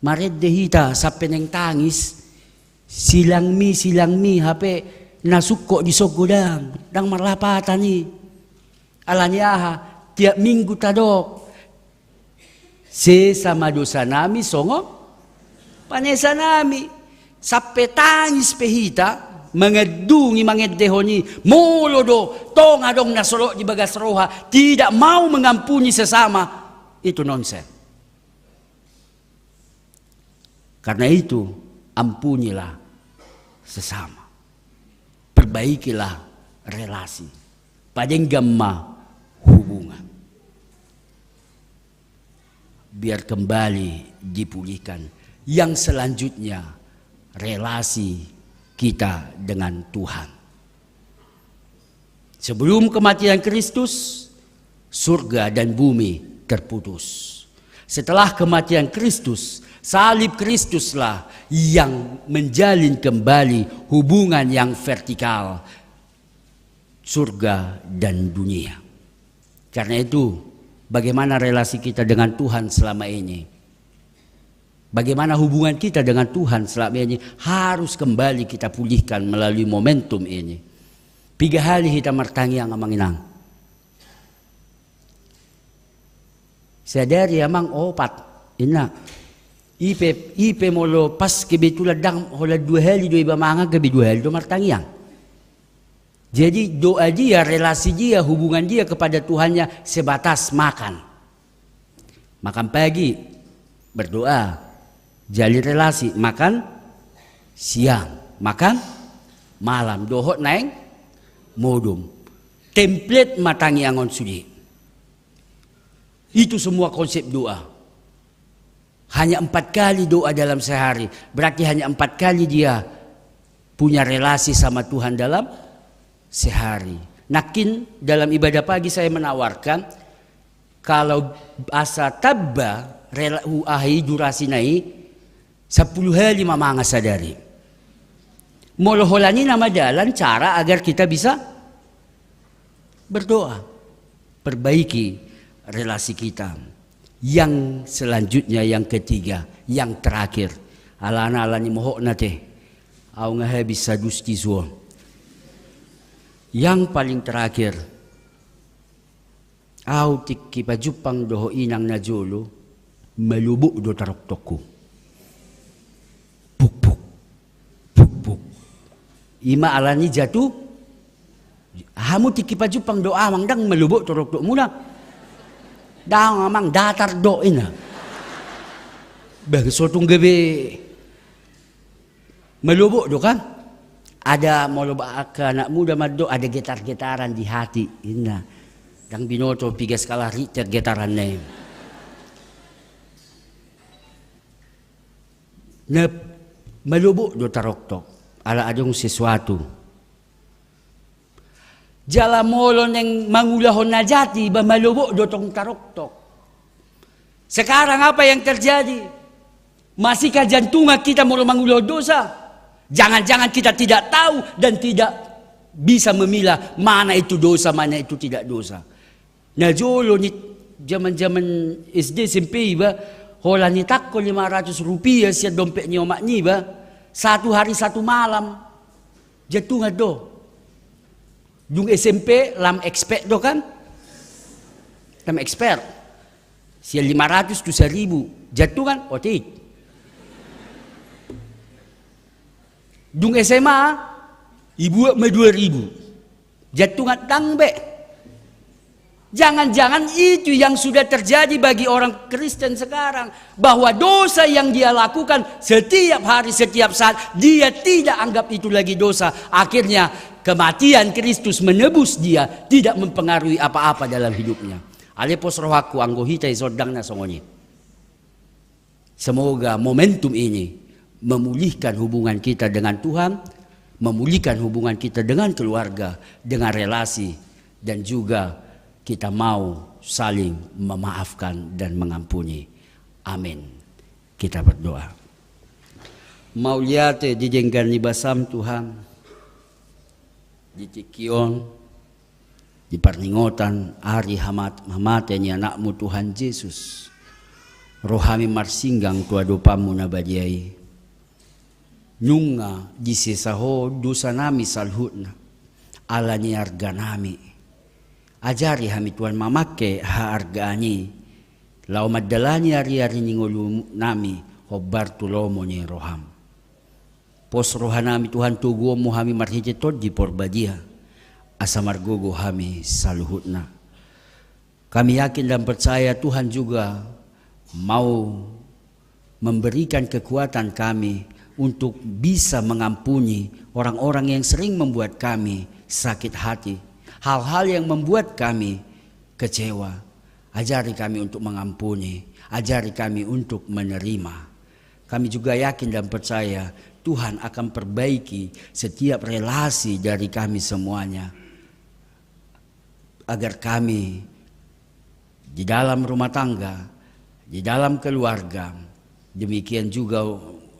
marende hita sampe naeng tangis, silangmi, silangmi, hape na sungkot dison godang, ndang marlapatan i. Alani aha? Tiap minggu tadok, sesa ma dosanami songon panesanami. Sampe tangis pe hita mangandungi, mangendehon i, molo do tong adong na solot di bagas roha, tidak mau mengampuni sesama, itu nonsens. Karena itu, ampunilah sesama. Perbaikilah relasi. Padenggan ma hubungan. Biar kembali dipulihkan. Yang selanjutnya, relasi kita dengan Tuhan. Sebelum kematian Kristus, surga dan bumi terputus. Setelah kematian Kristus, salib Kristuslah yang menjalin kembali hubungan yang vertikal surga dan dunia. Karena itu, bagaimana relasi kita dengan Tuhan selama ini? Bagaimana hubungan kita dengan Tuhan selama ini harus kembali kita pulihkan melalui momentum ini. Piga hali hita martangiang, amang inang? Sadari, amang, opat. Inna. Ipe, ipe molo pas kebetulan ndang holan dua hali do iba mangan, gabe dua hali do martangiang. Jadi doa dia, relasi dia, hubungan dia kepada Tuhannya sebatas makan. Makan pagi, berdoa, jalin relasi, makan siang, makan malam, dohot naeng modom. Template ma tangiang on sude. Itu semua konsep doa. Hanya empat kali doa dalam sehari. Berarti hanya empat kali dia punya relasi sama Tuhan dalam sehari. Nangkin dalam ibadah pagi saya menawarkan, kalau asa tamba rela-, hu-, aha i, durasina i, sampulu hali ma mangan sadari. Molo holan i nama dalan cara agar kita bisa berdoa, perbaiki relasi kita. Yang selanjutnya, yang ketiga, yang terakhir. Alana, alani mohokna te. Au nga habis sadus tisu on. Yang paling terakhir, au tingki pajumpang dohot inang najolo, malobok do taroktokku. Puk, puk. Puk, puk. Ima alani jatu. Hamu tingki pajumpang do amang, ndang malobok taroktokmuna? Ndang, amang, datar do, inna. Bah, so tung gabe malobok do kan? Ada, molo ba angka anak muda mandok, ada getar-getaran di hati, inna. Ndang binoto piga skala Richter getaranna i. Na, malobok do taroktok, ala adong sesuatu. Jala molo naeng mangulahon na jat iba, malobok do tong taroktok. Sekarang apa yang terjadi? Masihkah jantungan kita molo mangulahon dosa? Jangan-jangan kita tidak tahu dan tidak bisa memilah mana itu dosa, mana itu tidak dosa. Najolo ni, jaman-jaman S D, S M P iba, holan itangko lima ratus rupiah sian dompet ni omak niba, satu hari satu malam. Jantungan do. Dung S M P lam expert do kan? Lam expert. Sian lima ratus tu saribu. Jantungan, otik. Dung S M A, ibuat ma dua ribu. Jantungan, ndang be. Jangan-jangan itu yang sudah terjadi bagi orang Kristen sekarang, bahwa dosa yang dia lakukan setiap hari, setiap saat, dia tidak anggap itu lagi dosa. Akhirnya, kematian Kristus menebus dia, tidak mempengaruhi apa-apa dalam hidupnya. Ale pos rohangku, anggo hita i so ndang na songon i. Semoga momentum ini memulihkan hubungan kita dengan Tuhan, memulihkan hubungan kita dengan keluarga, dengan relasi, dan juga kita mau saling memaafkan dan mengampuni. Amin. Kita berdoa. Mauliate di denggan ni basam, Tuhan, di tingki on, di parningotan ari hamat-, hamate ni Anakmu Tuhan Jesus, ro hami marsinggang tu adopanMu na badia i. Nunga disesa Ho dosanami saluhutna, ala ni arganami. Ajari hami Tuhan mamangke haargaan i, laho mandalani ari-ari ni ngolunami hombar tu lomo ni rohaM. Pos rohanami Tuhan, toguonMu hami marhite Tondi Porbadia, asa margogo hami saluhutna. Kami yakin dan percaya Tuhan juga mau memberikan kekuatan kami untuk bisa mengampuni orang-orang yang sering membuat kami sakit hati, hal-hal yang membuat kami kecewa. Ajari kami untuk mengampuni. Ajari kami untuk menerima. Kami juga yakin dan percaya Tuhan akan perbaiki setiap relasi dari kami semuanya, agar kami di dalam rumah tangga, di dalam keluarga, demikian juga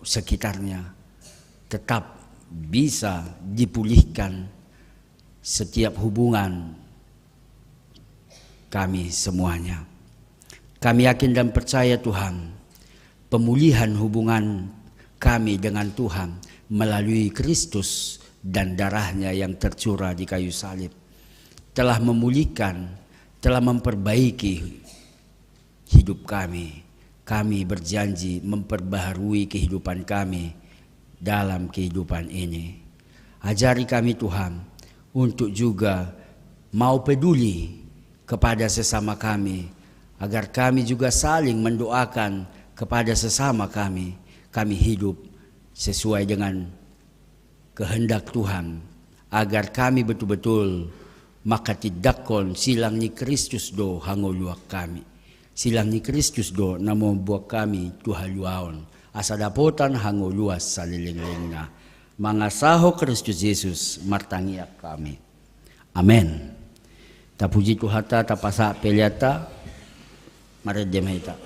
sekitarnya, tetap bisa dipulihkan setiap hubungan kami semuanya. Kami yakin dan percaya, Tuhan, pemulihan hubungan kami dengan Tuhan melalui Kristus dan darahnya yang tercurah di kayu salib telah memulihkan, telah memperbaiki hidup kami. Kami berjanji memperbaharui kehidupan kami dalam kehidupan ini. Ajari kami, Tuhan, untuk juga mau peduli kepada sesama kami, agar kami juga saling mendoakan kepada sesama kami. Kami hidup sesuai dengan kehendak Tuhan, agar kami betul-betul manghatindanghon silang ni Kristus do hangoluan kami. Silang ni Kristus do na mamboan hami tu haluaon, asa dapotan hangoluan salelenglelengna. Mangasahon Kristus Jesus martangiang hami. Amen. Tapuji Tuhanta, tapasahat peleanta, marende ma hita.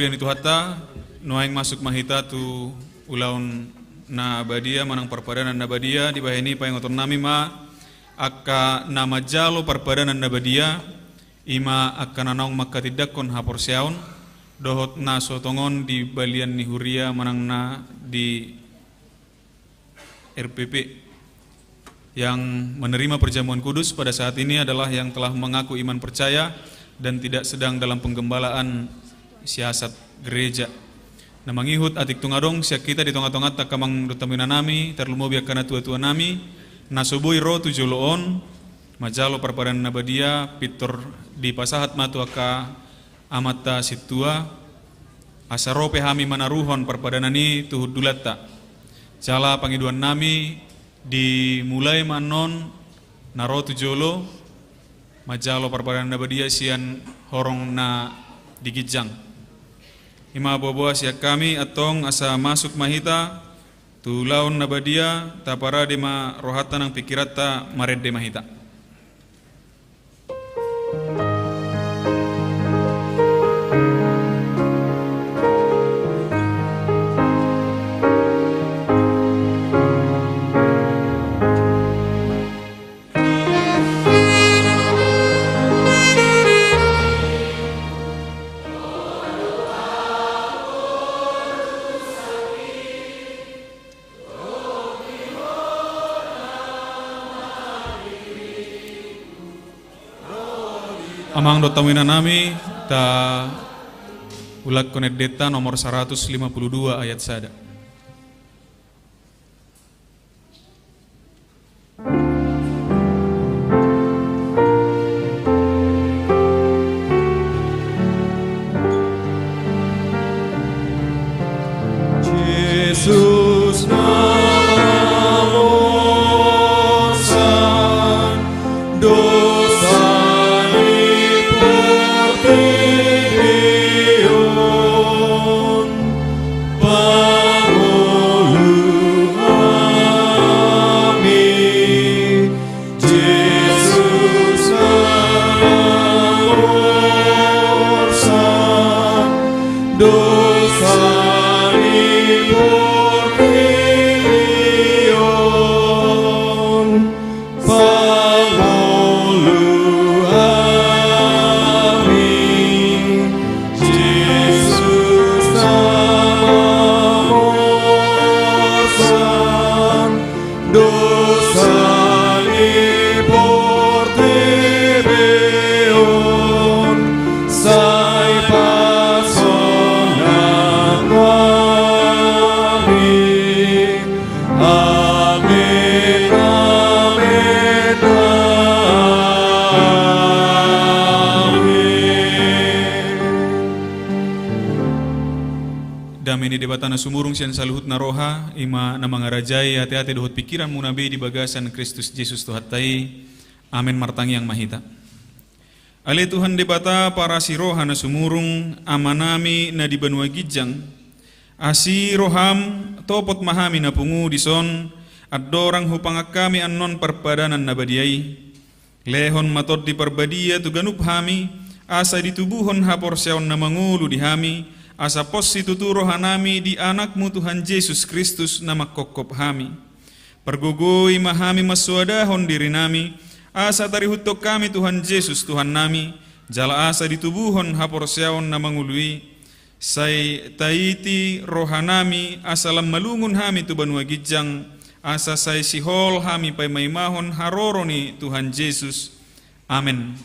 Di Tuhanta, nuaeng masuk ma hita tu ulaon na badia manang parpadanan na badia. Dibahen i paingoton nami ma angka na manjalo parpadanan na badia, i ma angka na naung manghatindanghon haporseaon dohot na so tongon di balian ni huria manang na di R P P. Yang menerima perjamuan kudus pada saat ini adalah yang telah mengaku iman percaya dan tidak sedang dalam penggembalaan siasat gereja. Na mangihut atik tung adong sian hita di tonga-tonganta angka amang dohot inanami, tarlumobi angka natuatua nami, na so boi ro tu jolo on, manjalo parpadanan na badia, pintor dipasahat ma tu angka amanta sintua, asa ro pe hami manaruhon parpadanan i tu hundulanta. Jala pangidoan nami, dimulai ma annon na ro tu jolo, manjalo parpadanan na badia sian horong na di ginjang. I ma boaboa sian hami, antong asa masuk ma hita tu ulaon na badia, taparade ma rohanta nang pingkiranta, marende ma hita. Amang dohot inanami, taulakhon endenta nomor saratus lima puluh dua ayat sada. Jesus na mamorsan dosa ni portibi on, pangolu hami. Jesus na mamorsan dosa ni portibi on, pangolu hami. Jesus na mamorsan dosa ni portibi on, sai pasonang hami. Amen, amen, amen. Dame ni Debata na sumurung sian saluhutna roha, i ma na mangarajai ateate dohot pingkiranmuna be di bagasan Kristus Jesus Tuhanta i. Amen. Martangiang ma hita. Ale Tuhan Debata, parasi roha na sumurung, Amanami na di banua ginjang, asi roham, topot ma hami na pungu dison, andorang hupangan hami annon parpadanan na badia i. Lehon ma Tondi Parbadia tu ganup hami, asa ditubuhon haporseaon na mangolu di hami, asa pos situtu rohanami di Anakmu Tuhan Jesus Kristus na manghophop hami. Pargogoi ma hami mansoadahon dirinami, asa tarihuthon hami Tuhan Jesus Tuhannami, jala asa ditubuhon haporseaon na mangolu i, sai taiti rohanami asa lam malungun hami tu banua ginjang, asa sai sihol hami paimaimahon haroro ni Tuhan Jesus. Amen.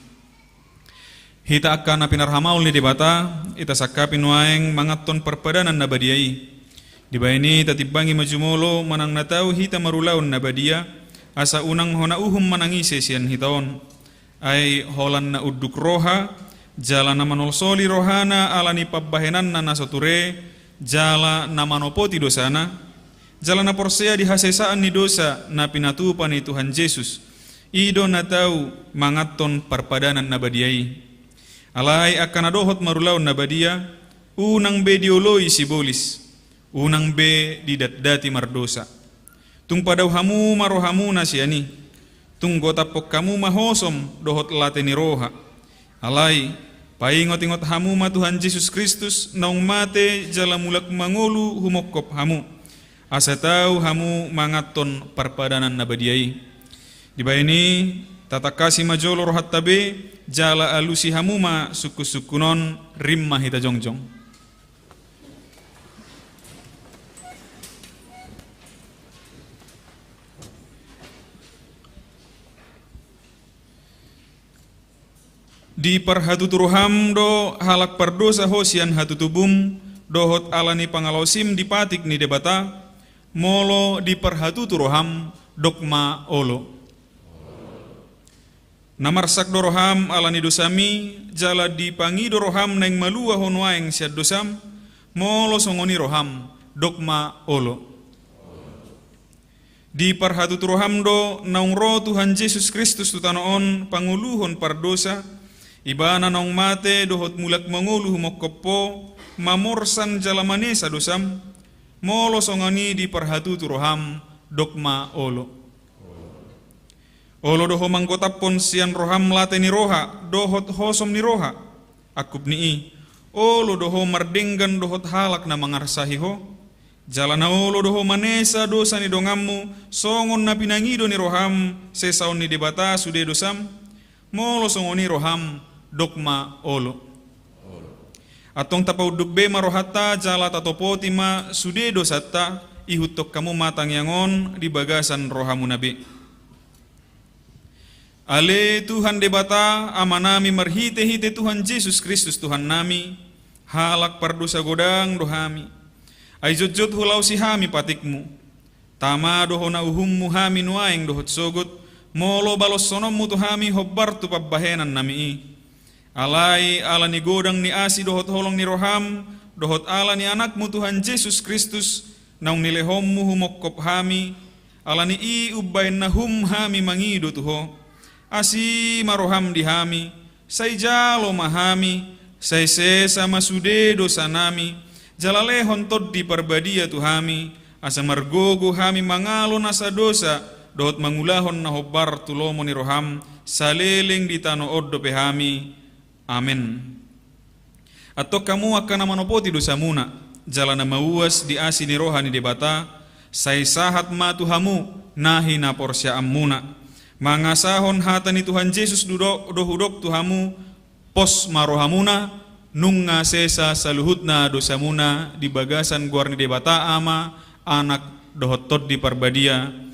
Hita angka na pinarhamaol ni Debata, hita sangkapi nuaeng manganhon parpadanan na badia i. Dibahen i tatimbangi ma jumolo manang na tau hita marulaon na badia, asa unang hona uhum manang ise sian hita on. Ai holan na unduk roha, jala na manolsoli rohana ala ni pambahenanna na so ture, jala na manopoti dosana, jala na porsea di hasesaan ni dosa na pinatupa ni Tuhan Jesus, i do na tau manganhon parpadanan na badia i. Alai angka na dohot marulaon na badia, unang be dioloi sibolis, unang be didatdati mardosa. Tung padao hamu ma rohamuna sian i, tung gotaphon hamu ma hosom dohot late ni roha. Alai, Paingot-ingot hamu ma Tuhan Jesus Kristus, naung mate jala mulak mangolu humongkop hamu, asa tau hamu manganhon parpadanan na badia i. Dibahen i, tatangkasi ma jolo rohanta be, jala alusi hamu ma sungkun-sungkun on. Rim ma hita jongjong. Diparhatutu roham do halak pardosa ho sian hatutubum, dohot ala ni pangalaosim di patik ni Debata? Molo diparhatutu roham, dok ma olo. Na marsak do roham ala ni dosami, jala dipangido roham naeng malua ho nuaeng sian dosam? Molo songon i roham, dok ma olo. Diparhatutu roham do naung ro Tuhan Jesus Kristus tu tano on pangoluhon pardosa, Ibana naung mate dohot mulak mangolu humongkop ho, mamorsan jala manesa dosam? Molo songon i diparhatutu roham, dok ma olo. Olo do ho manggotaphon sian roham late ni roha dohot hosom ni roha, angkup ni i, olo do ho mardenggan dohot halak na mangarsahi ho? Jala na olo do ho manesa dosa ni donganmu, songon na pinangido ni roham sesaon ni Debata sude dosam? Molo songon i roham, dok ma olo. Antong tapaunduk be ma rohanta jala tatopoti ma sude dosanta, ihuthon hamu ma tangiang on di bagasan rohamuna be. Ale Tuhan Debata, Amanami marhite-hite Tuhan Jesus Kristus Tuhannami, halak pardosa godang do hami. Ai jotjot hulaosi hami patikmu. Tama do hona uhummu hami nuaeng dohot sogot, molo baloshononmu tu hami hombar tu pambahenannami i. Alai ala ni godang ni asi dohot holong ni roham, dohot ala ni Anakmu Tuhan Jesus Kristus, naung nilehonmu humongkop hami, ala ni i umbahen na hum hami mangido tu ho. Asi ma roham di hami, sai jalo ma hami, sai sesa ma sude dosanami, jala lehon Tondi Parbadia tu hami, asa margogo hami mangalo nasa dosa, dohot mangulahon na hombar tu lomo ni roham, saleleng di tano on dope hami. Amen. Antong hamu angka na manopoti dosamuna, jala na mauas di asi ni roha ni Debata, sai sahat ma tu hamu na hinaporseaonmuna. Mangasahon hata ni Tuhan Jesus do, do hudok tu hamu, pos ma rohamuna, nunga sesa saluhutna dosamuna di bagasan goar ni Debata Ama, Anak, dohot Tondi Parbadia.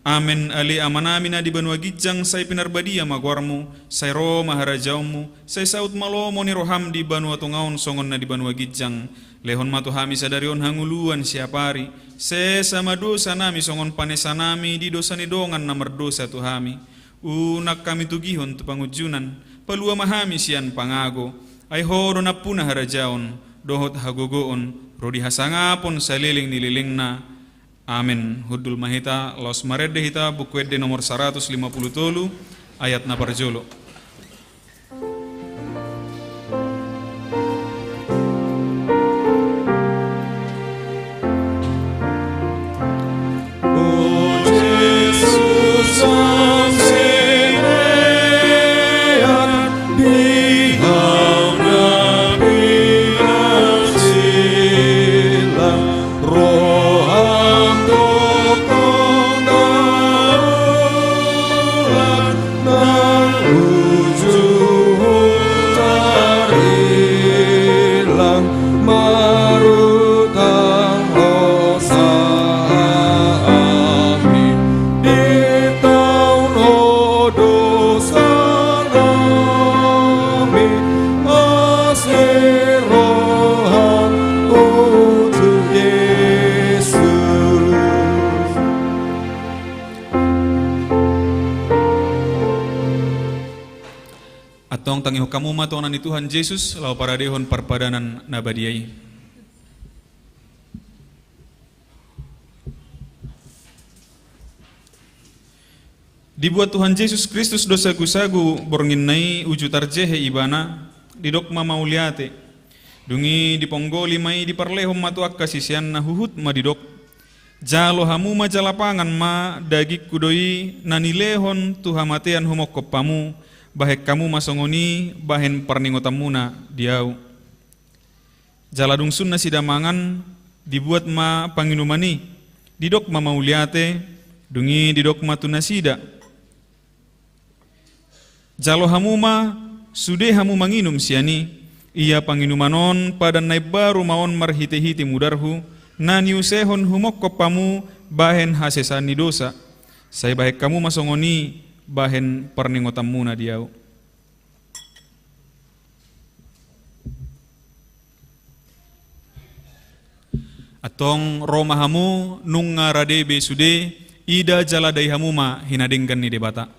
Amen. Ale Amanami na di banua ginjang, sai pinarbadia ma goarmu, sai ro ma harajaonmu, sai saut ma lomo ni roham di banua tonga on songon na di banua ginjang. Lehon ma tu hami sadari on hangoluan siapari, sesa ma dosanami songon panesanami di dosa ni dongan na mardosa tu hami. Unang hami togihon tu pangunjunan, palua ma hami sian pangago, ai ho do nampuna harajaon, dohot hagogoon, ro di hasangapon saleleng ni lelengna. Amen. Hundul ma hita, laos marende hita Buku Ende nomor saratus lima pulu tolu, ayat na parjolo. Antong tangihon hamu ma tu ngana ni Tuhan Jesus, laho paradehon parpadanan na badia i. Dibuat Tuhan Jesus Kristus do sagu-sagu bornginna i uju tarjehe Ibana, didok ma mauliate. Dung i diponggoli ma i, diparlehon ma tu angka siseanna, huhut ma didok: Jalo hamu ma jala pangan ma, dagingku do i na nilehon tu hamatean humongkop hamu, bahen hamu ma songon i bahen parningotanmuna di ahu. Jala dung sun nasida mangan, dibuat ma panginuman i, didok ma mauliate, dung i didok ma tu nasida: Jalo hamu ma, sude hamu manginum sian i, ia panginuman on padan na imbaru ma on marhitehite mudarhu, na niusehon humongkop hamu bahen hasesaan ni dosa. Sai bahen hamu ma songon i bahen parningotanmuna di ahu. Antong ro ma hamu, nunga rade be sude, ida jala dai hamu ma hinadenggan ni Debata.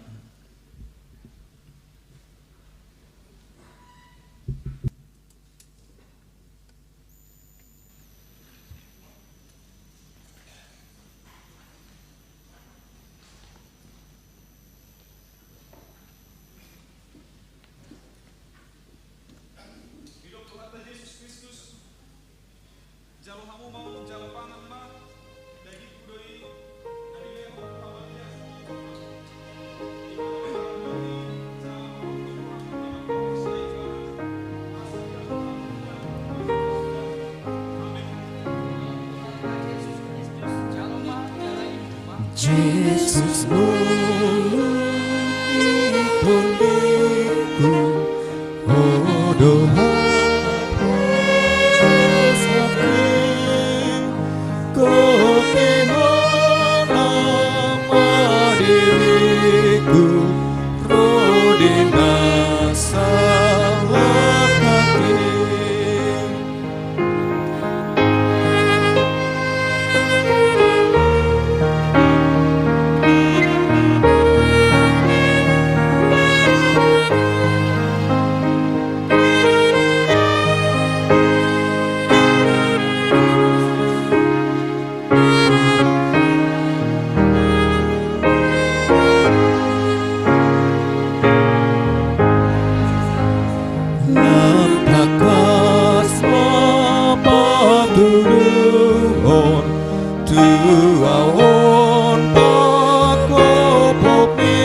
Didok Tuhanta Jesus Kristus: Jalo hamu ma on jala pangan ma, dagingku do i, na dilehon tu hamatean. Jesus, Lord, tondiku, Ho do haposan ni hatiku, ro di na salangkap i. Lam tangkas ma patuduhon tu ahu on panghophopmi,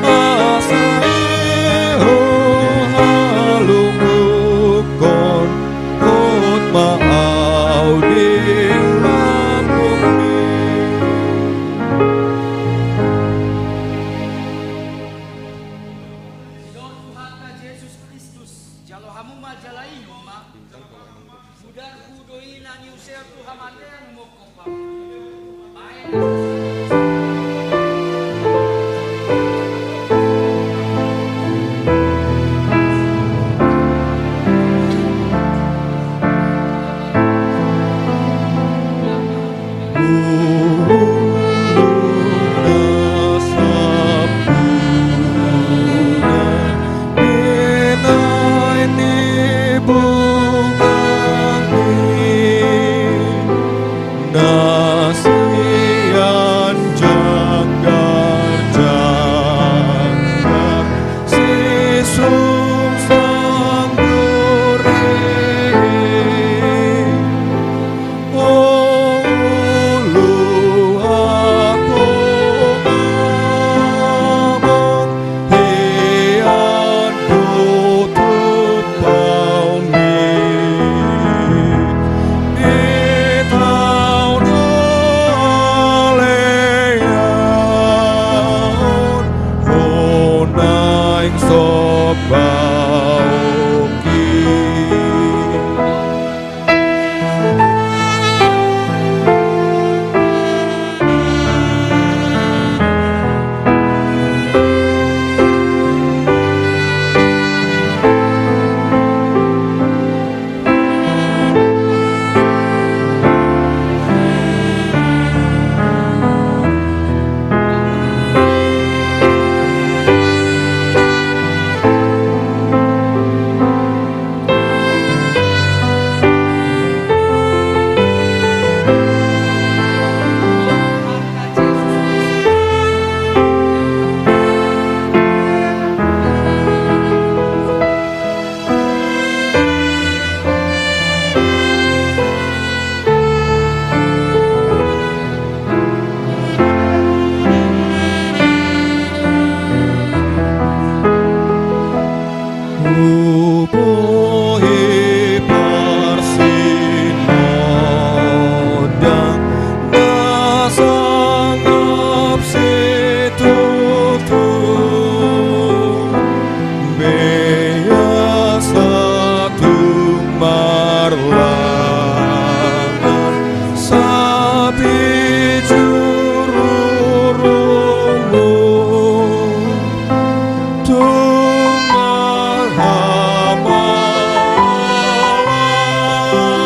asa i huhalungunhon hot ma ahu di lambungmi. Didok Tuhanta Jesus Kristus: Jalo hamu ma jala inum ma. Mudarhu do i na niusehon tu hamatean, humongkop hamu.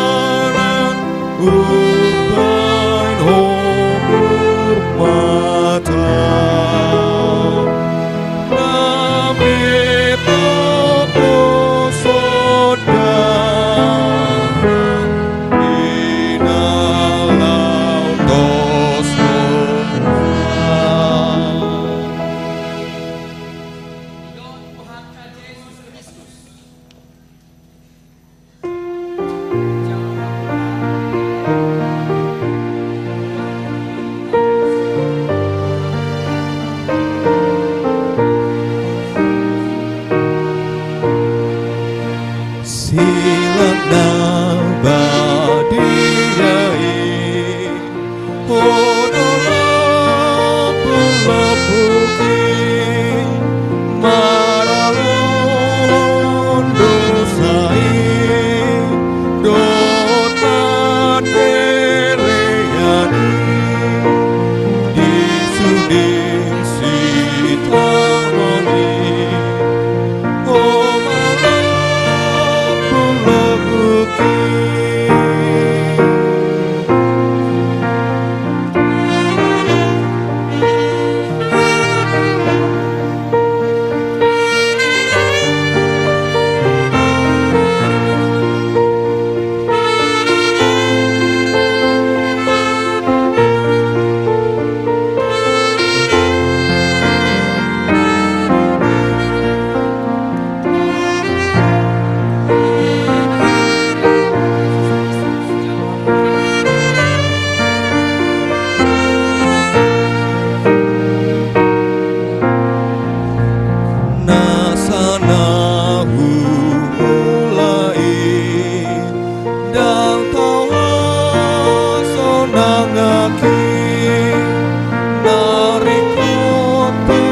Marhamaolan umbahen ho murmata, na metopo sondangan, di na laos dos. Silang na badia i, ho do lombullombuki, maralohon dosa i dohot panderean i, di sude sitamon i. Nasa na humula i, ndang tau hasonangan i, na ringkot pe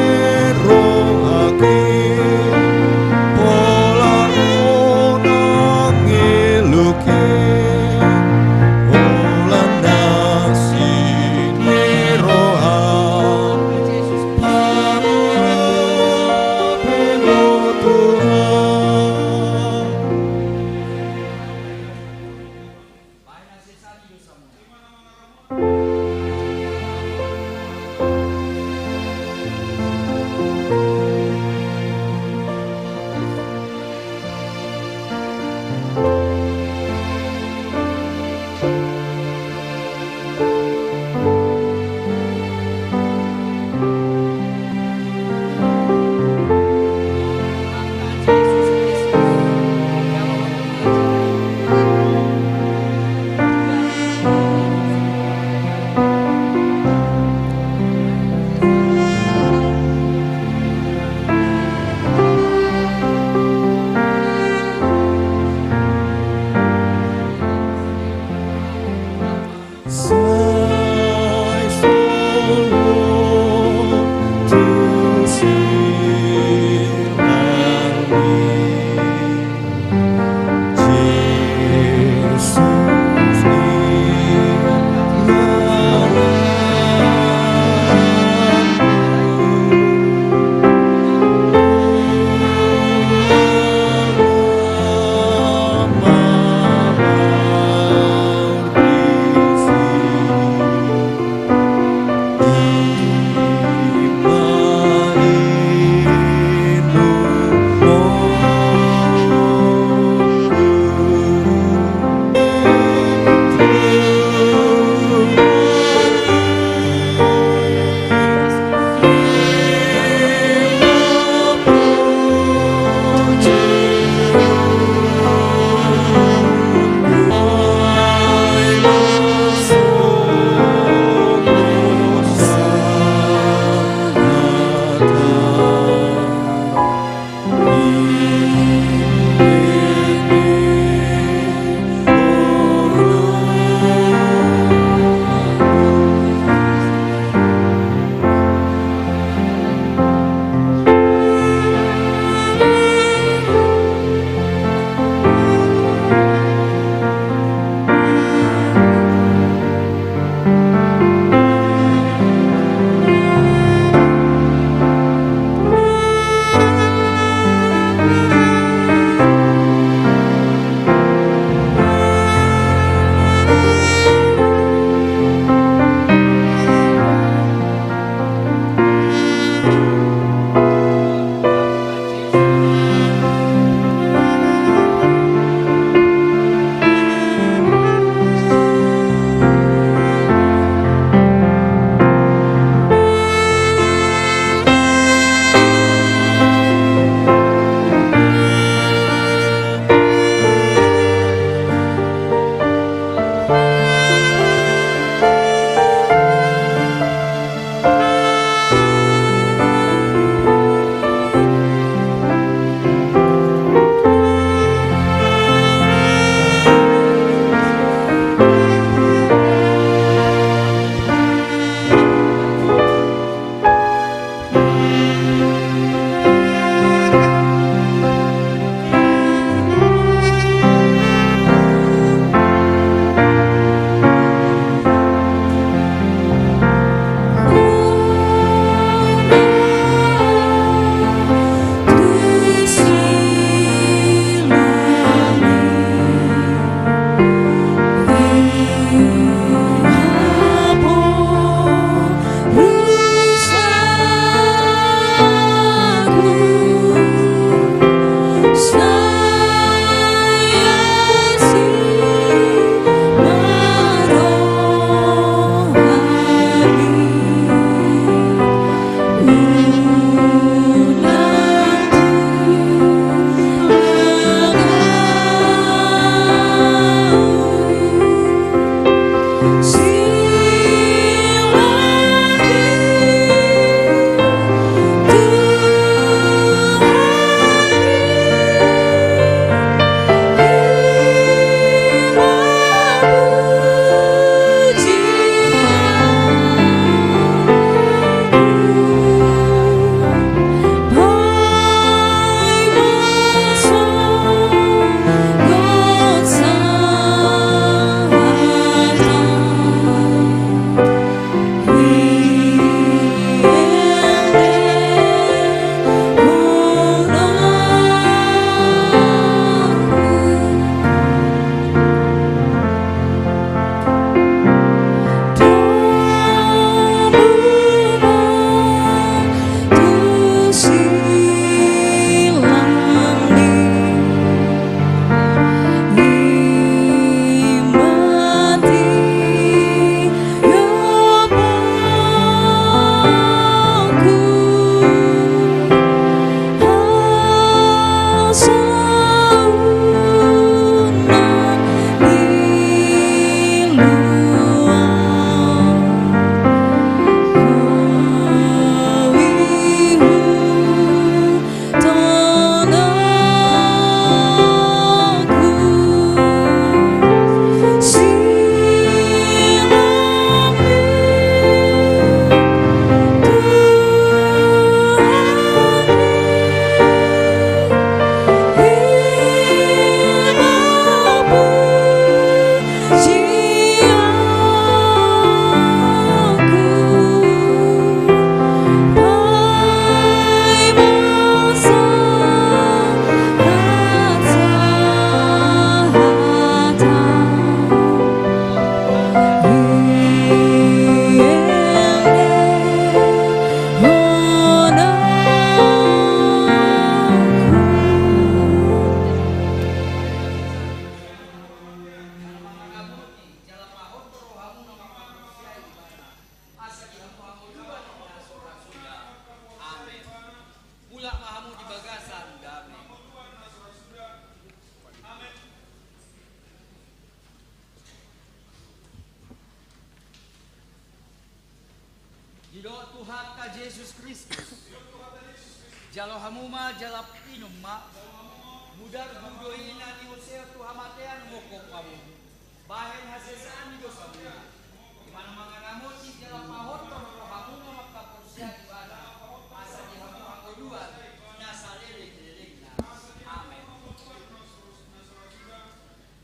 rohangki, pola ro nangeluk i, holan na sian ni roha, paboa pe ho Tuhan. Tuhanta Jesus Kristus. Jalo hamu ma jala inum ma. Mudarhu do i na niusehon tu hamatean mangkophop hamu. Bahen hasesaan ni dosamuna. Ima na mangaramoti jala pahot rohamuna manghaporseai Ibana. Asa di hamu hangoluan na saleleng ni lelengna. Amen.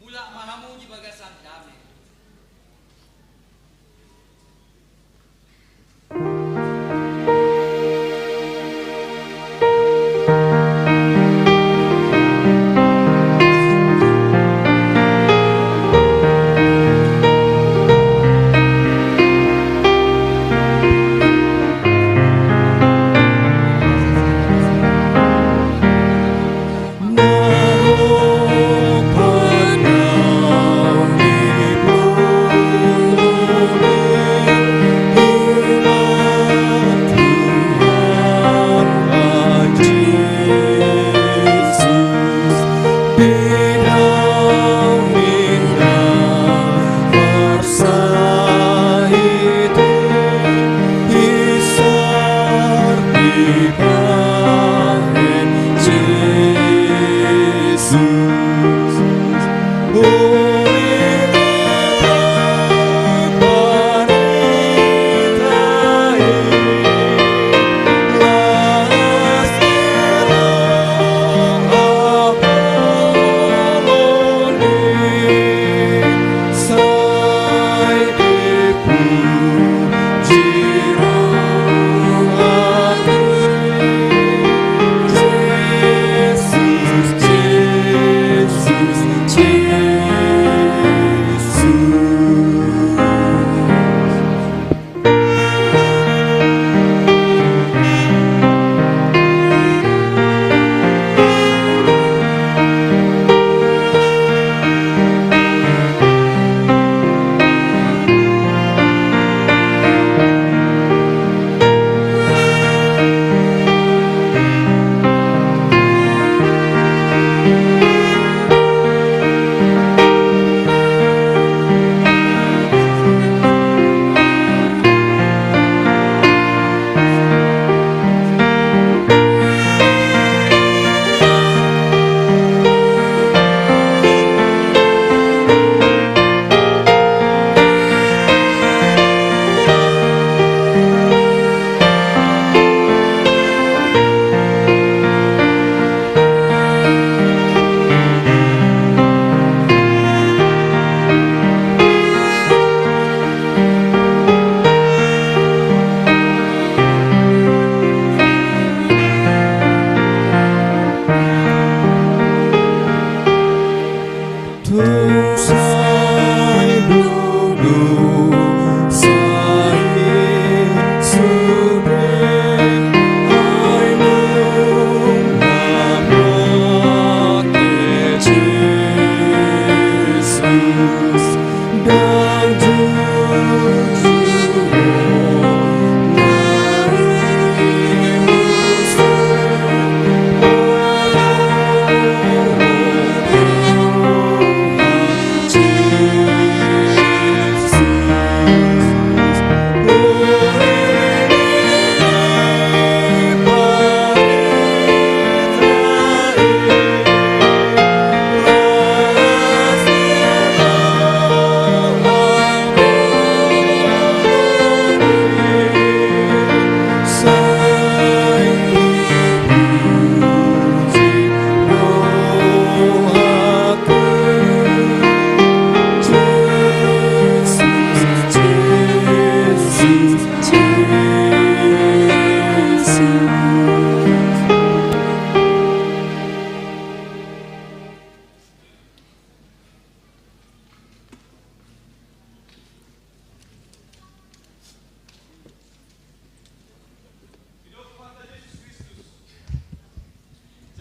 Mulak ma hamu di bagasan dame.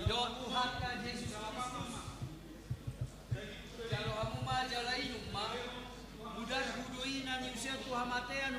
Didok Tuhanta Jesus Kristus. Jalo hamu ma jala inum ma. Mudarhu do i na niusehon tu hamatean.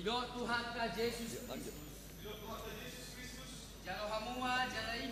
Dohot Tuhanta Jesus Kristus. Jalo hamu ma jala i.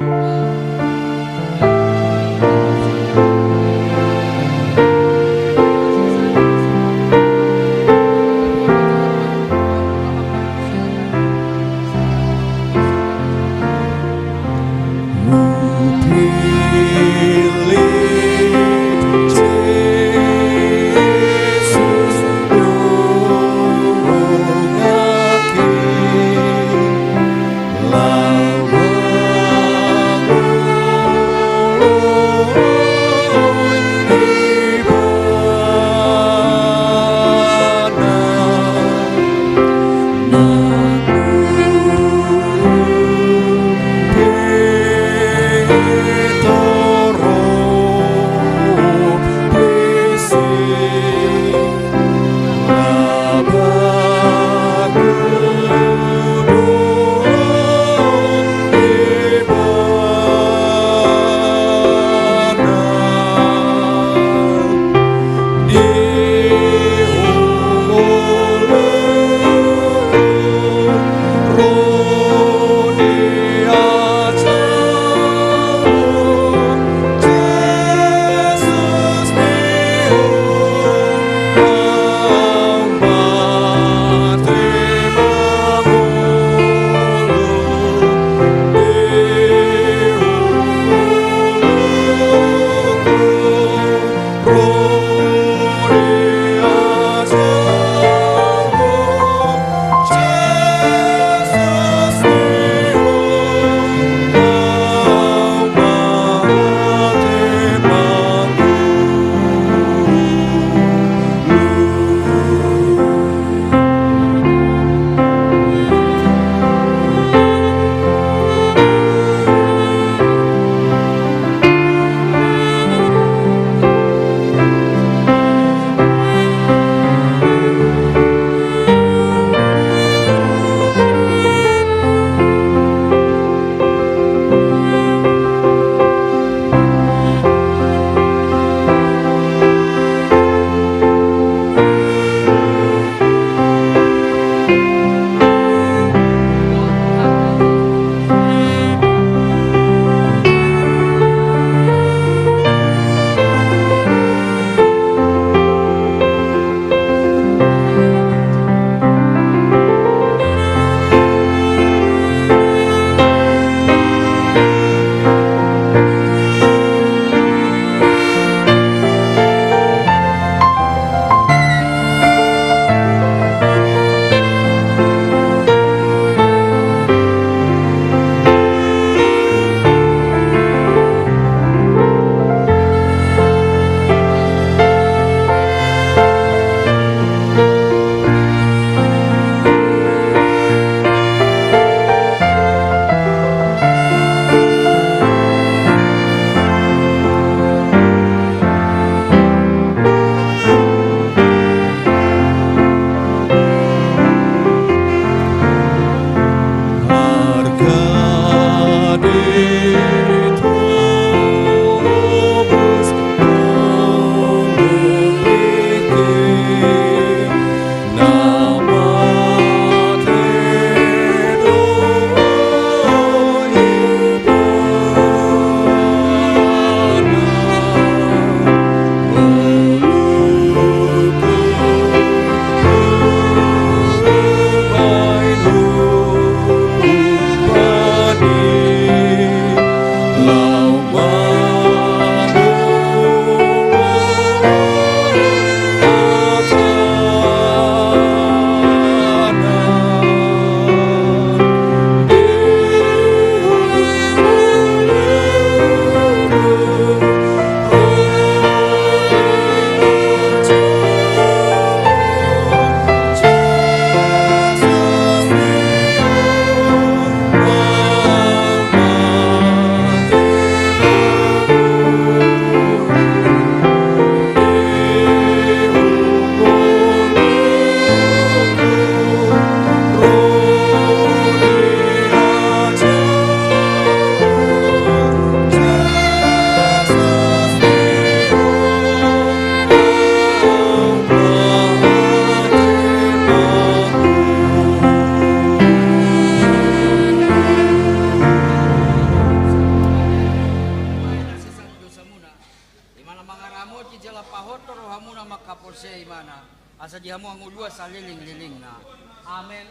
Rohamuna mangkaporseai ibana, asa di hamu hangoluan saleleng-lelengna. Amen.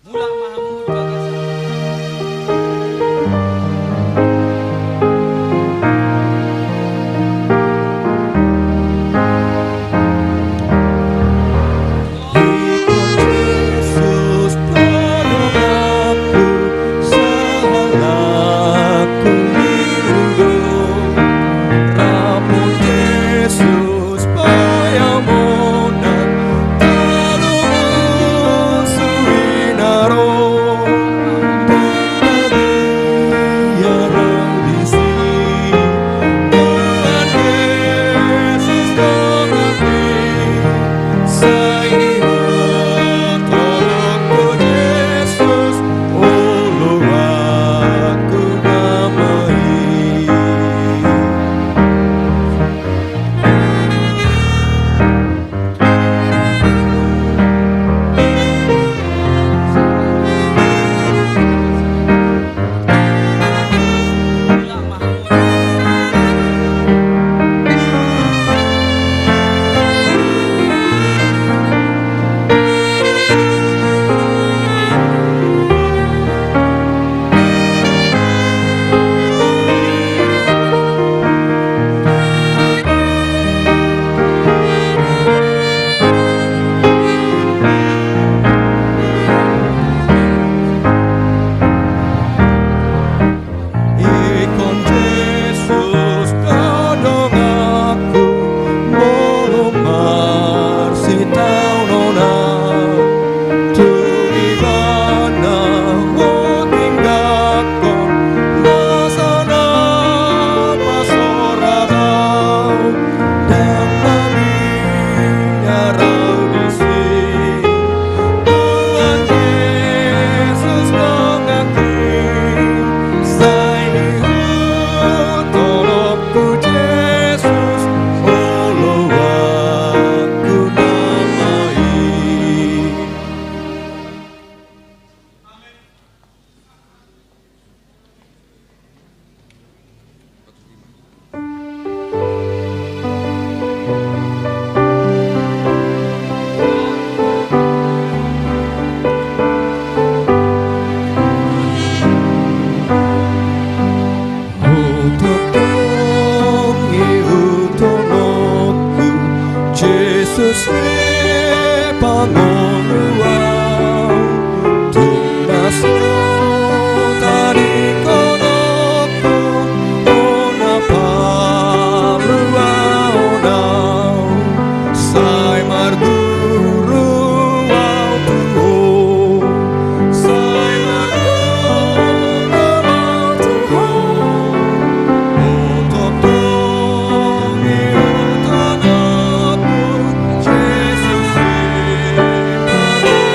Mulak ma hamu di bagasan. Ingkon Jesus do donganku, molo marsitaonon au tu ibana, hutinggangkon masa na pasorat au. Hutongtong ihuthononku, Jesus, pangomoan au, tung las tadingkononku, hona paluahon au, sai marguru au tu Ho, sai marguru au tu Ho. Hutongtong ihuthononku, Jesus, pangomoan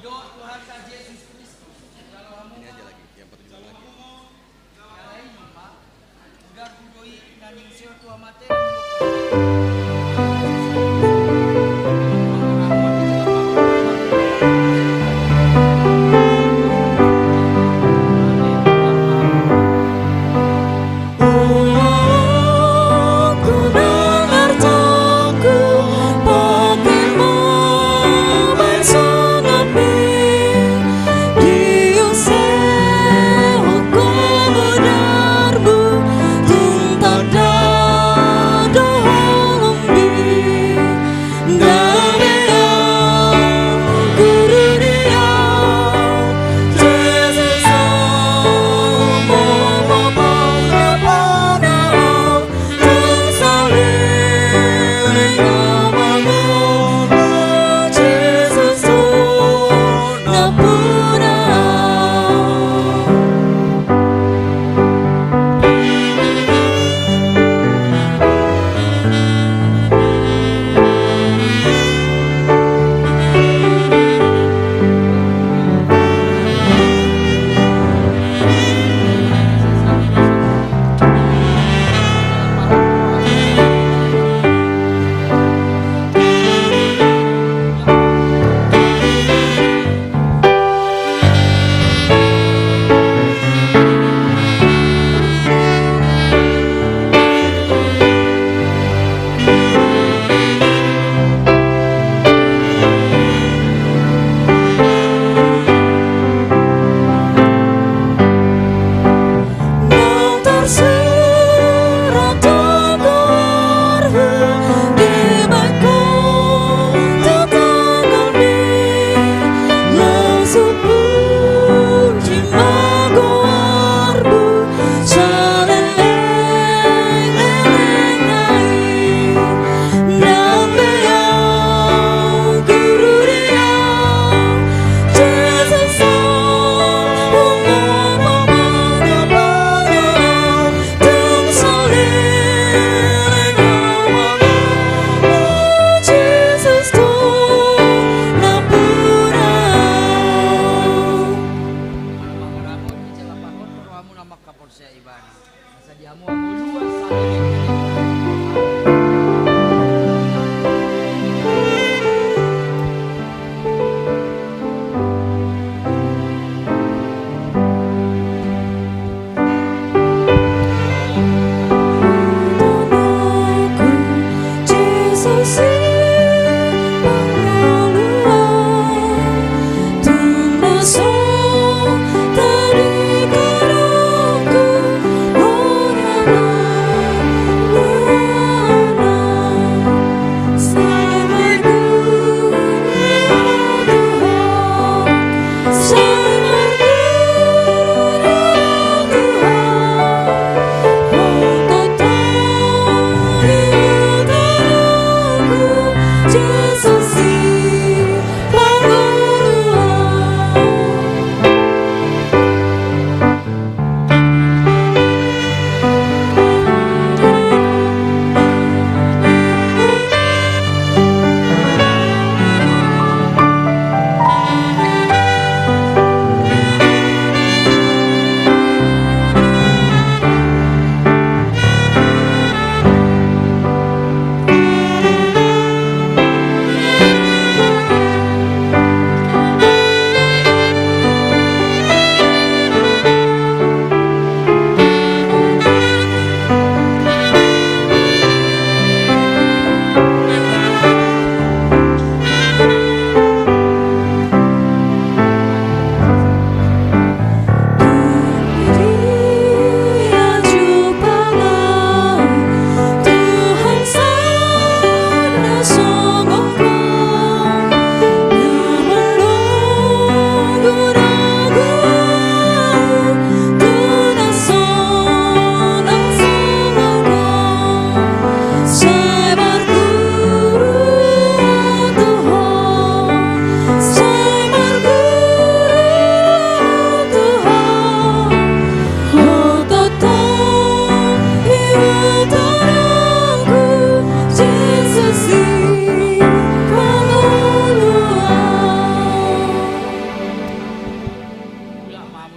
Tuhanta Jesus Kristus. Ini aja lagi, yang perjuangan lagi.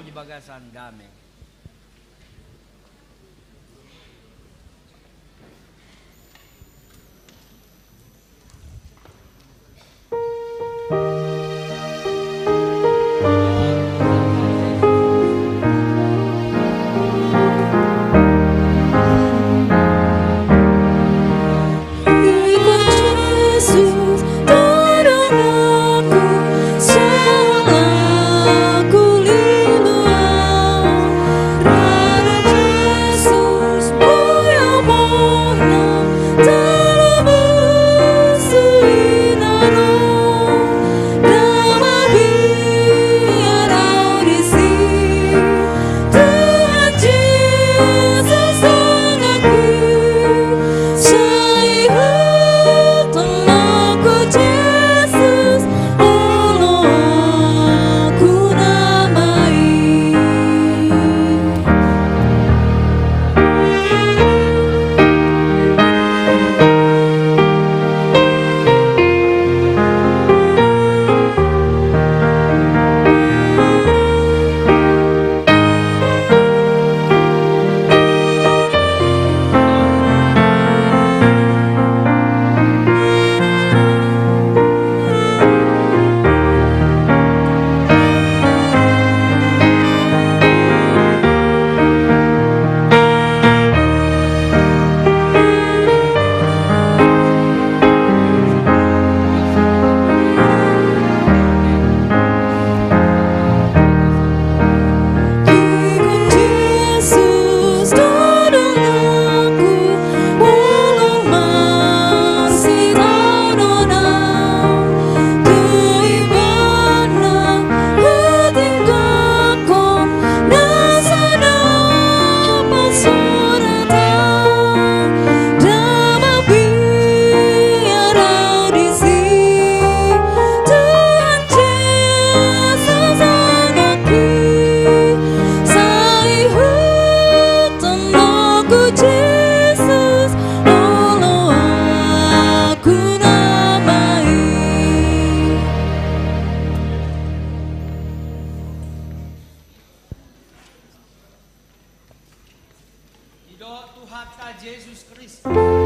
di bagasan dame. Didok Tuhanta Jesus Kristus.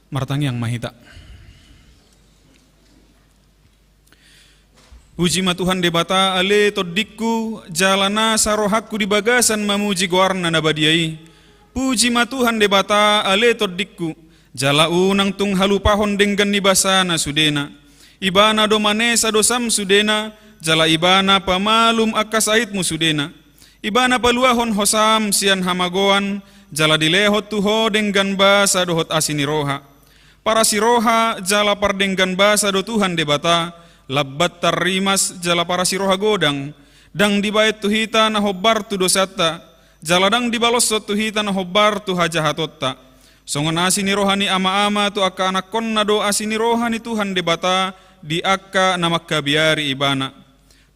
Martangiang ma hita. Puji ma Tuhan Debata, ale tondingku, jala nasa rohangku di bagasan mamuji goarna na badia i. Puji ma Tuhan Debata, ale tondingku, jala unang tung halupahon denggan ni basana sudena. Ibana do manesa dosam sudena, jala Ibana pamalum angka sahitmu sudena. Ibana paluahon ho sam sian hamagoan, jala dilehon tu ho denggan basa dohot asi ni roha. Parasi roha jala pardenggan basa do Tuhan Debata, lambat tarrimas jala parasi roha godang, ndang dibaen tu hita na hombar tu dosanta, jala ndang dibaloshon tu hita na hombar tu hajahatonta. Songon asi ni roha ni ama-ama tu angka anakkonna do asi ni roha ni Tuhan Debata di angka na mangkabiari Ibana.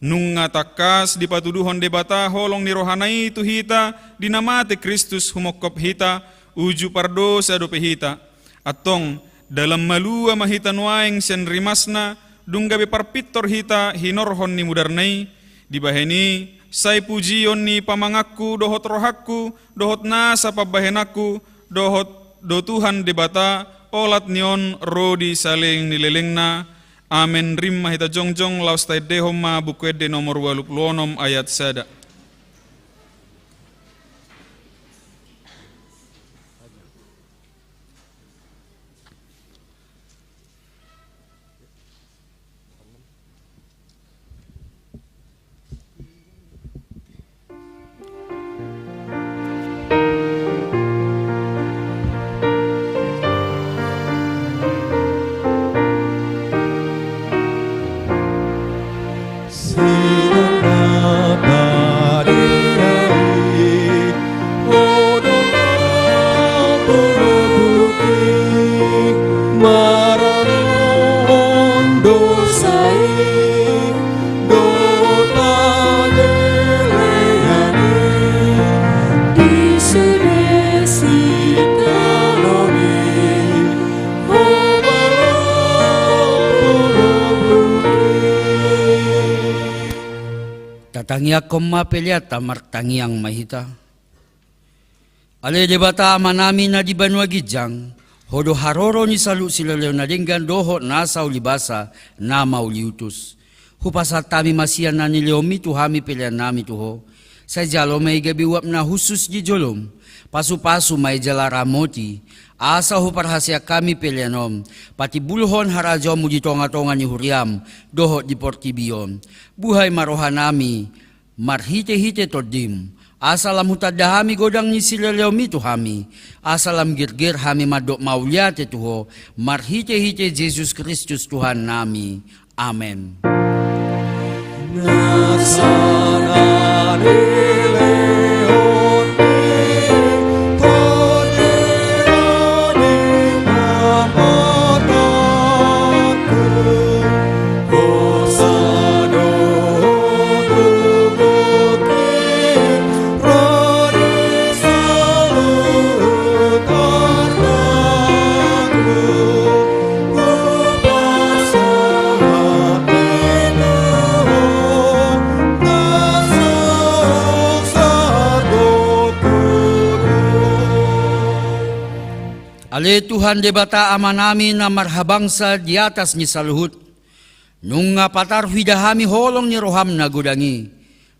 Nunga tangkas dipatuduhon Debata holong ni rohana i tu hita di na mate Kristus humongkop hita, uju pardosa dope hita. Antong, dalan malua ma hita nuaeng sian rimasna, dung gabe parpintor hita hinorhon ni mudarna i. Dibahen i, sai pujion ni pamanganku dohot rohangku, dohot nasa pambahenanku, dohot do Tuhan Debata, olat ni on ro di saleleng ni lelengna. Amen. Rap ma hita jongjong, laos taendehon ma Buku Ende nomor ualu pulu onom ayat sada. Tatangiangkon ma peleanta, martangiang ma hita. Ale Debata Amanami na di banua ginjang, Ho do haroro ni saluhut silehonlehon na denggan dohot nasa ulibasa na mauliutus. Hupasahat hami ma sian na nilehonMi tu hami peleannami tu Ho. Sai jalo ma i gabe uap na hushus di joloM. Pasupasu ma i jala ramoti, asa huparhaseang hami pelean on patimbulhon harajaonMu di tongatonga ni huriaM dohot di portibi on. Buhai ma rohanami marhitehite TondiM, asa lam hutanda hami godang ni silehonlehonMi tu hami, asa lam gerger hami mandok mauliate tu Ho, marhitehite Jesus Kristus Tuhannami. Amen. Ale Tuhan Debata Amanami na marhabangsa di atas ni saluhut, nunga patar huida hami holong ni rohaM na godang i.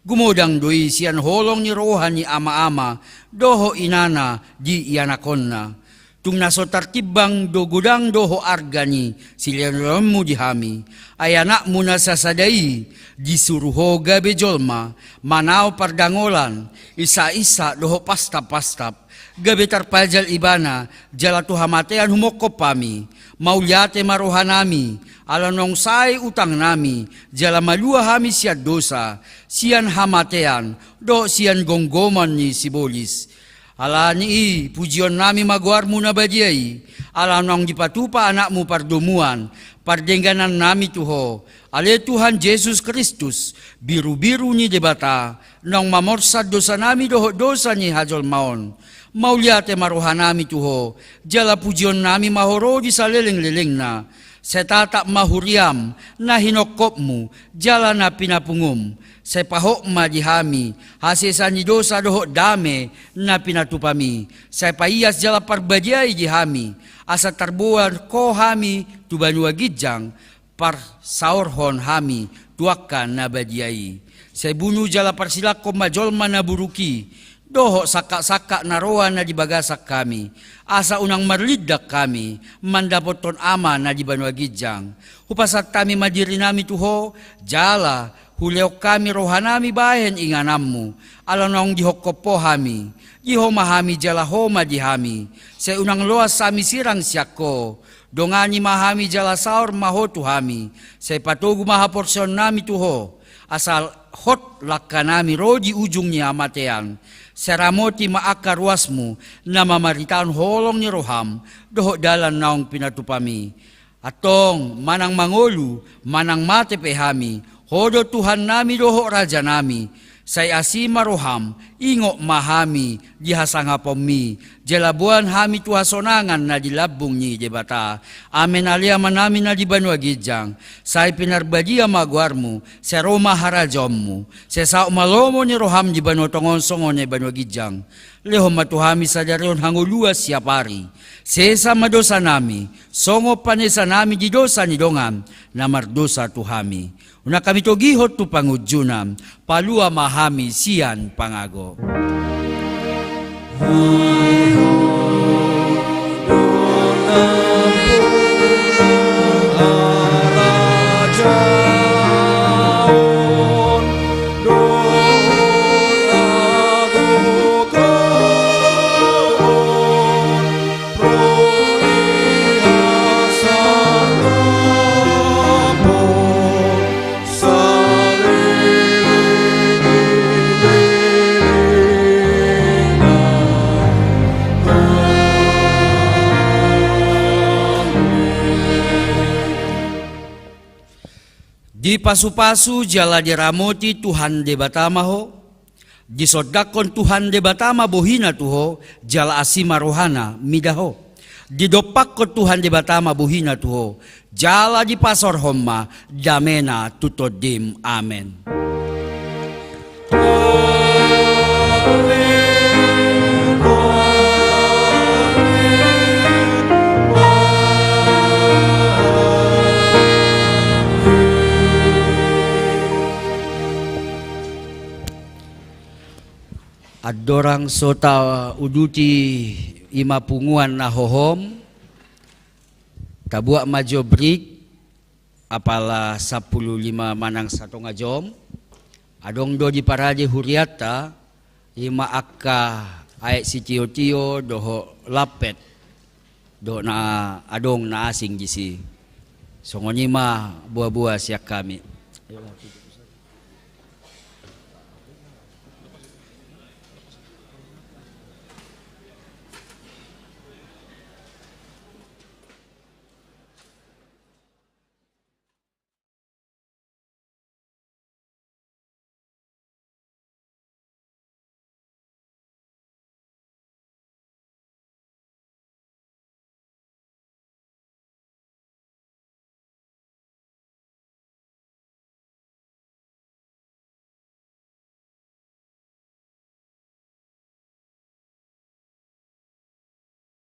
Gumodang do i sian holong ni roha ni ama-ama dohot inana di ianakhonna. Tung na so tartimbang do godang dohot arga ni silehonlehonMu di hami. Ai AnakMu na sasada i disuru Ho gabe jolma, manaon pardangolan, insainsa dohot pastapastap. Gabe tarpajal Ibana, jala tu hamatean humongkop hami. Mauliate ma rohanami, ala naung sae utangnami, jala malua hami sian dosa, sian hamatean, dohot sian gomgoman ni sibolis. Ala ni i, pujionnami ma goarMu na badia i, ala naung dipatupa AnakMu pardomuan, pardengganannami tu Ho, ale Tuhan Jesus Kristus, Birubiru ni Debata, naung mamorsan dosanami dohot dosa ni hajolmaon. Mauliate ma rohanami tu Ho, jala pujionnami ma Ho ro di salelenglelengna. Sai tatap ma huriam na hinongkopmu jala na pinapungum. Sai pahot ma di hami hasesaan ni dosa dohot dame na pinatupami. Sai paias jala parbadiai di hami, asa tarboan Ho hami tu banua ginjang, parsaorhon hami tu angka na badia i. Sai bunu jala parsilangkon ma jolma na buruk i, dohot sangkap-sangkap na roa na di bagasan hami, asa unang marlindang hami mandapothon Ama na di banua ginjang. Hupasahat hami ma dirinami tu Ho, jala hulehon hami rohanami bahen ingananmu, ala naung dihongkop Ho hami. Di Ho ma hami jala Ho ma di hami. Sai unang loas hami sirang sian Ho. Dongani ma hami jala saor ma Ho tu hami. Sai patogu ma haporseaonnami tu Ho, asa hot langkanami ro di ujung ni hamatean. Sai ramoti ma angka ruasmu na mamaritahon holong ni roham dohot dalan naung pinatupami. Antong, manang mangolu manang mate pe hami, Ho do Tuhannami dohot Rajanami. Sai asi ma roham, ingot ma hami di hasangaponmi, jala boan hami tu hasonangan na di lambung ni Debata. Amen. Ale Amanami na di banua ginjang, sai pinarbadia ma goarmu. Sai ro ma harajaonmu. Sai saut ma lomo ni roham di banua tonga on songon na di banua ginjang. Lehon ma tu hami sadari on hangoluan siapari. Sesa ma dosanami songon panesanami di dosa ni dongan na mardosa tu hami. Unang hami togihon tu pangunjunan. Palua ma hami sian pangago. Dipasupasu jala diramoti Tuhan Debata ma ho. Disondangkon Tuhan Debata ma bohina tu ho, jala asi ma rohana mida ho. Didompakkon Tuhan Debata ma bohina tu ho, jala dipasaorhon ma damena tu tondim. Amen. Andorang so tauduti i ma punguan na hohom, tabuat ma jo break, apala sampulu lima manang satonga jom. Adong do di parade hurianta, i ma angka aek sitiotio dohot lampet, dohot na adong na asing disi. Songon i ma boa-boa sian hami.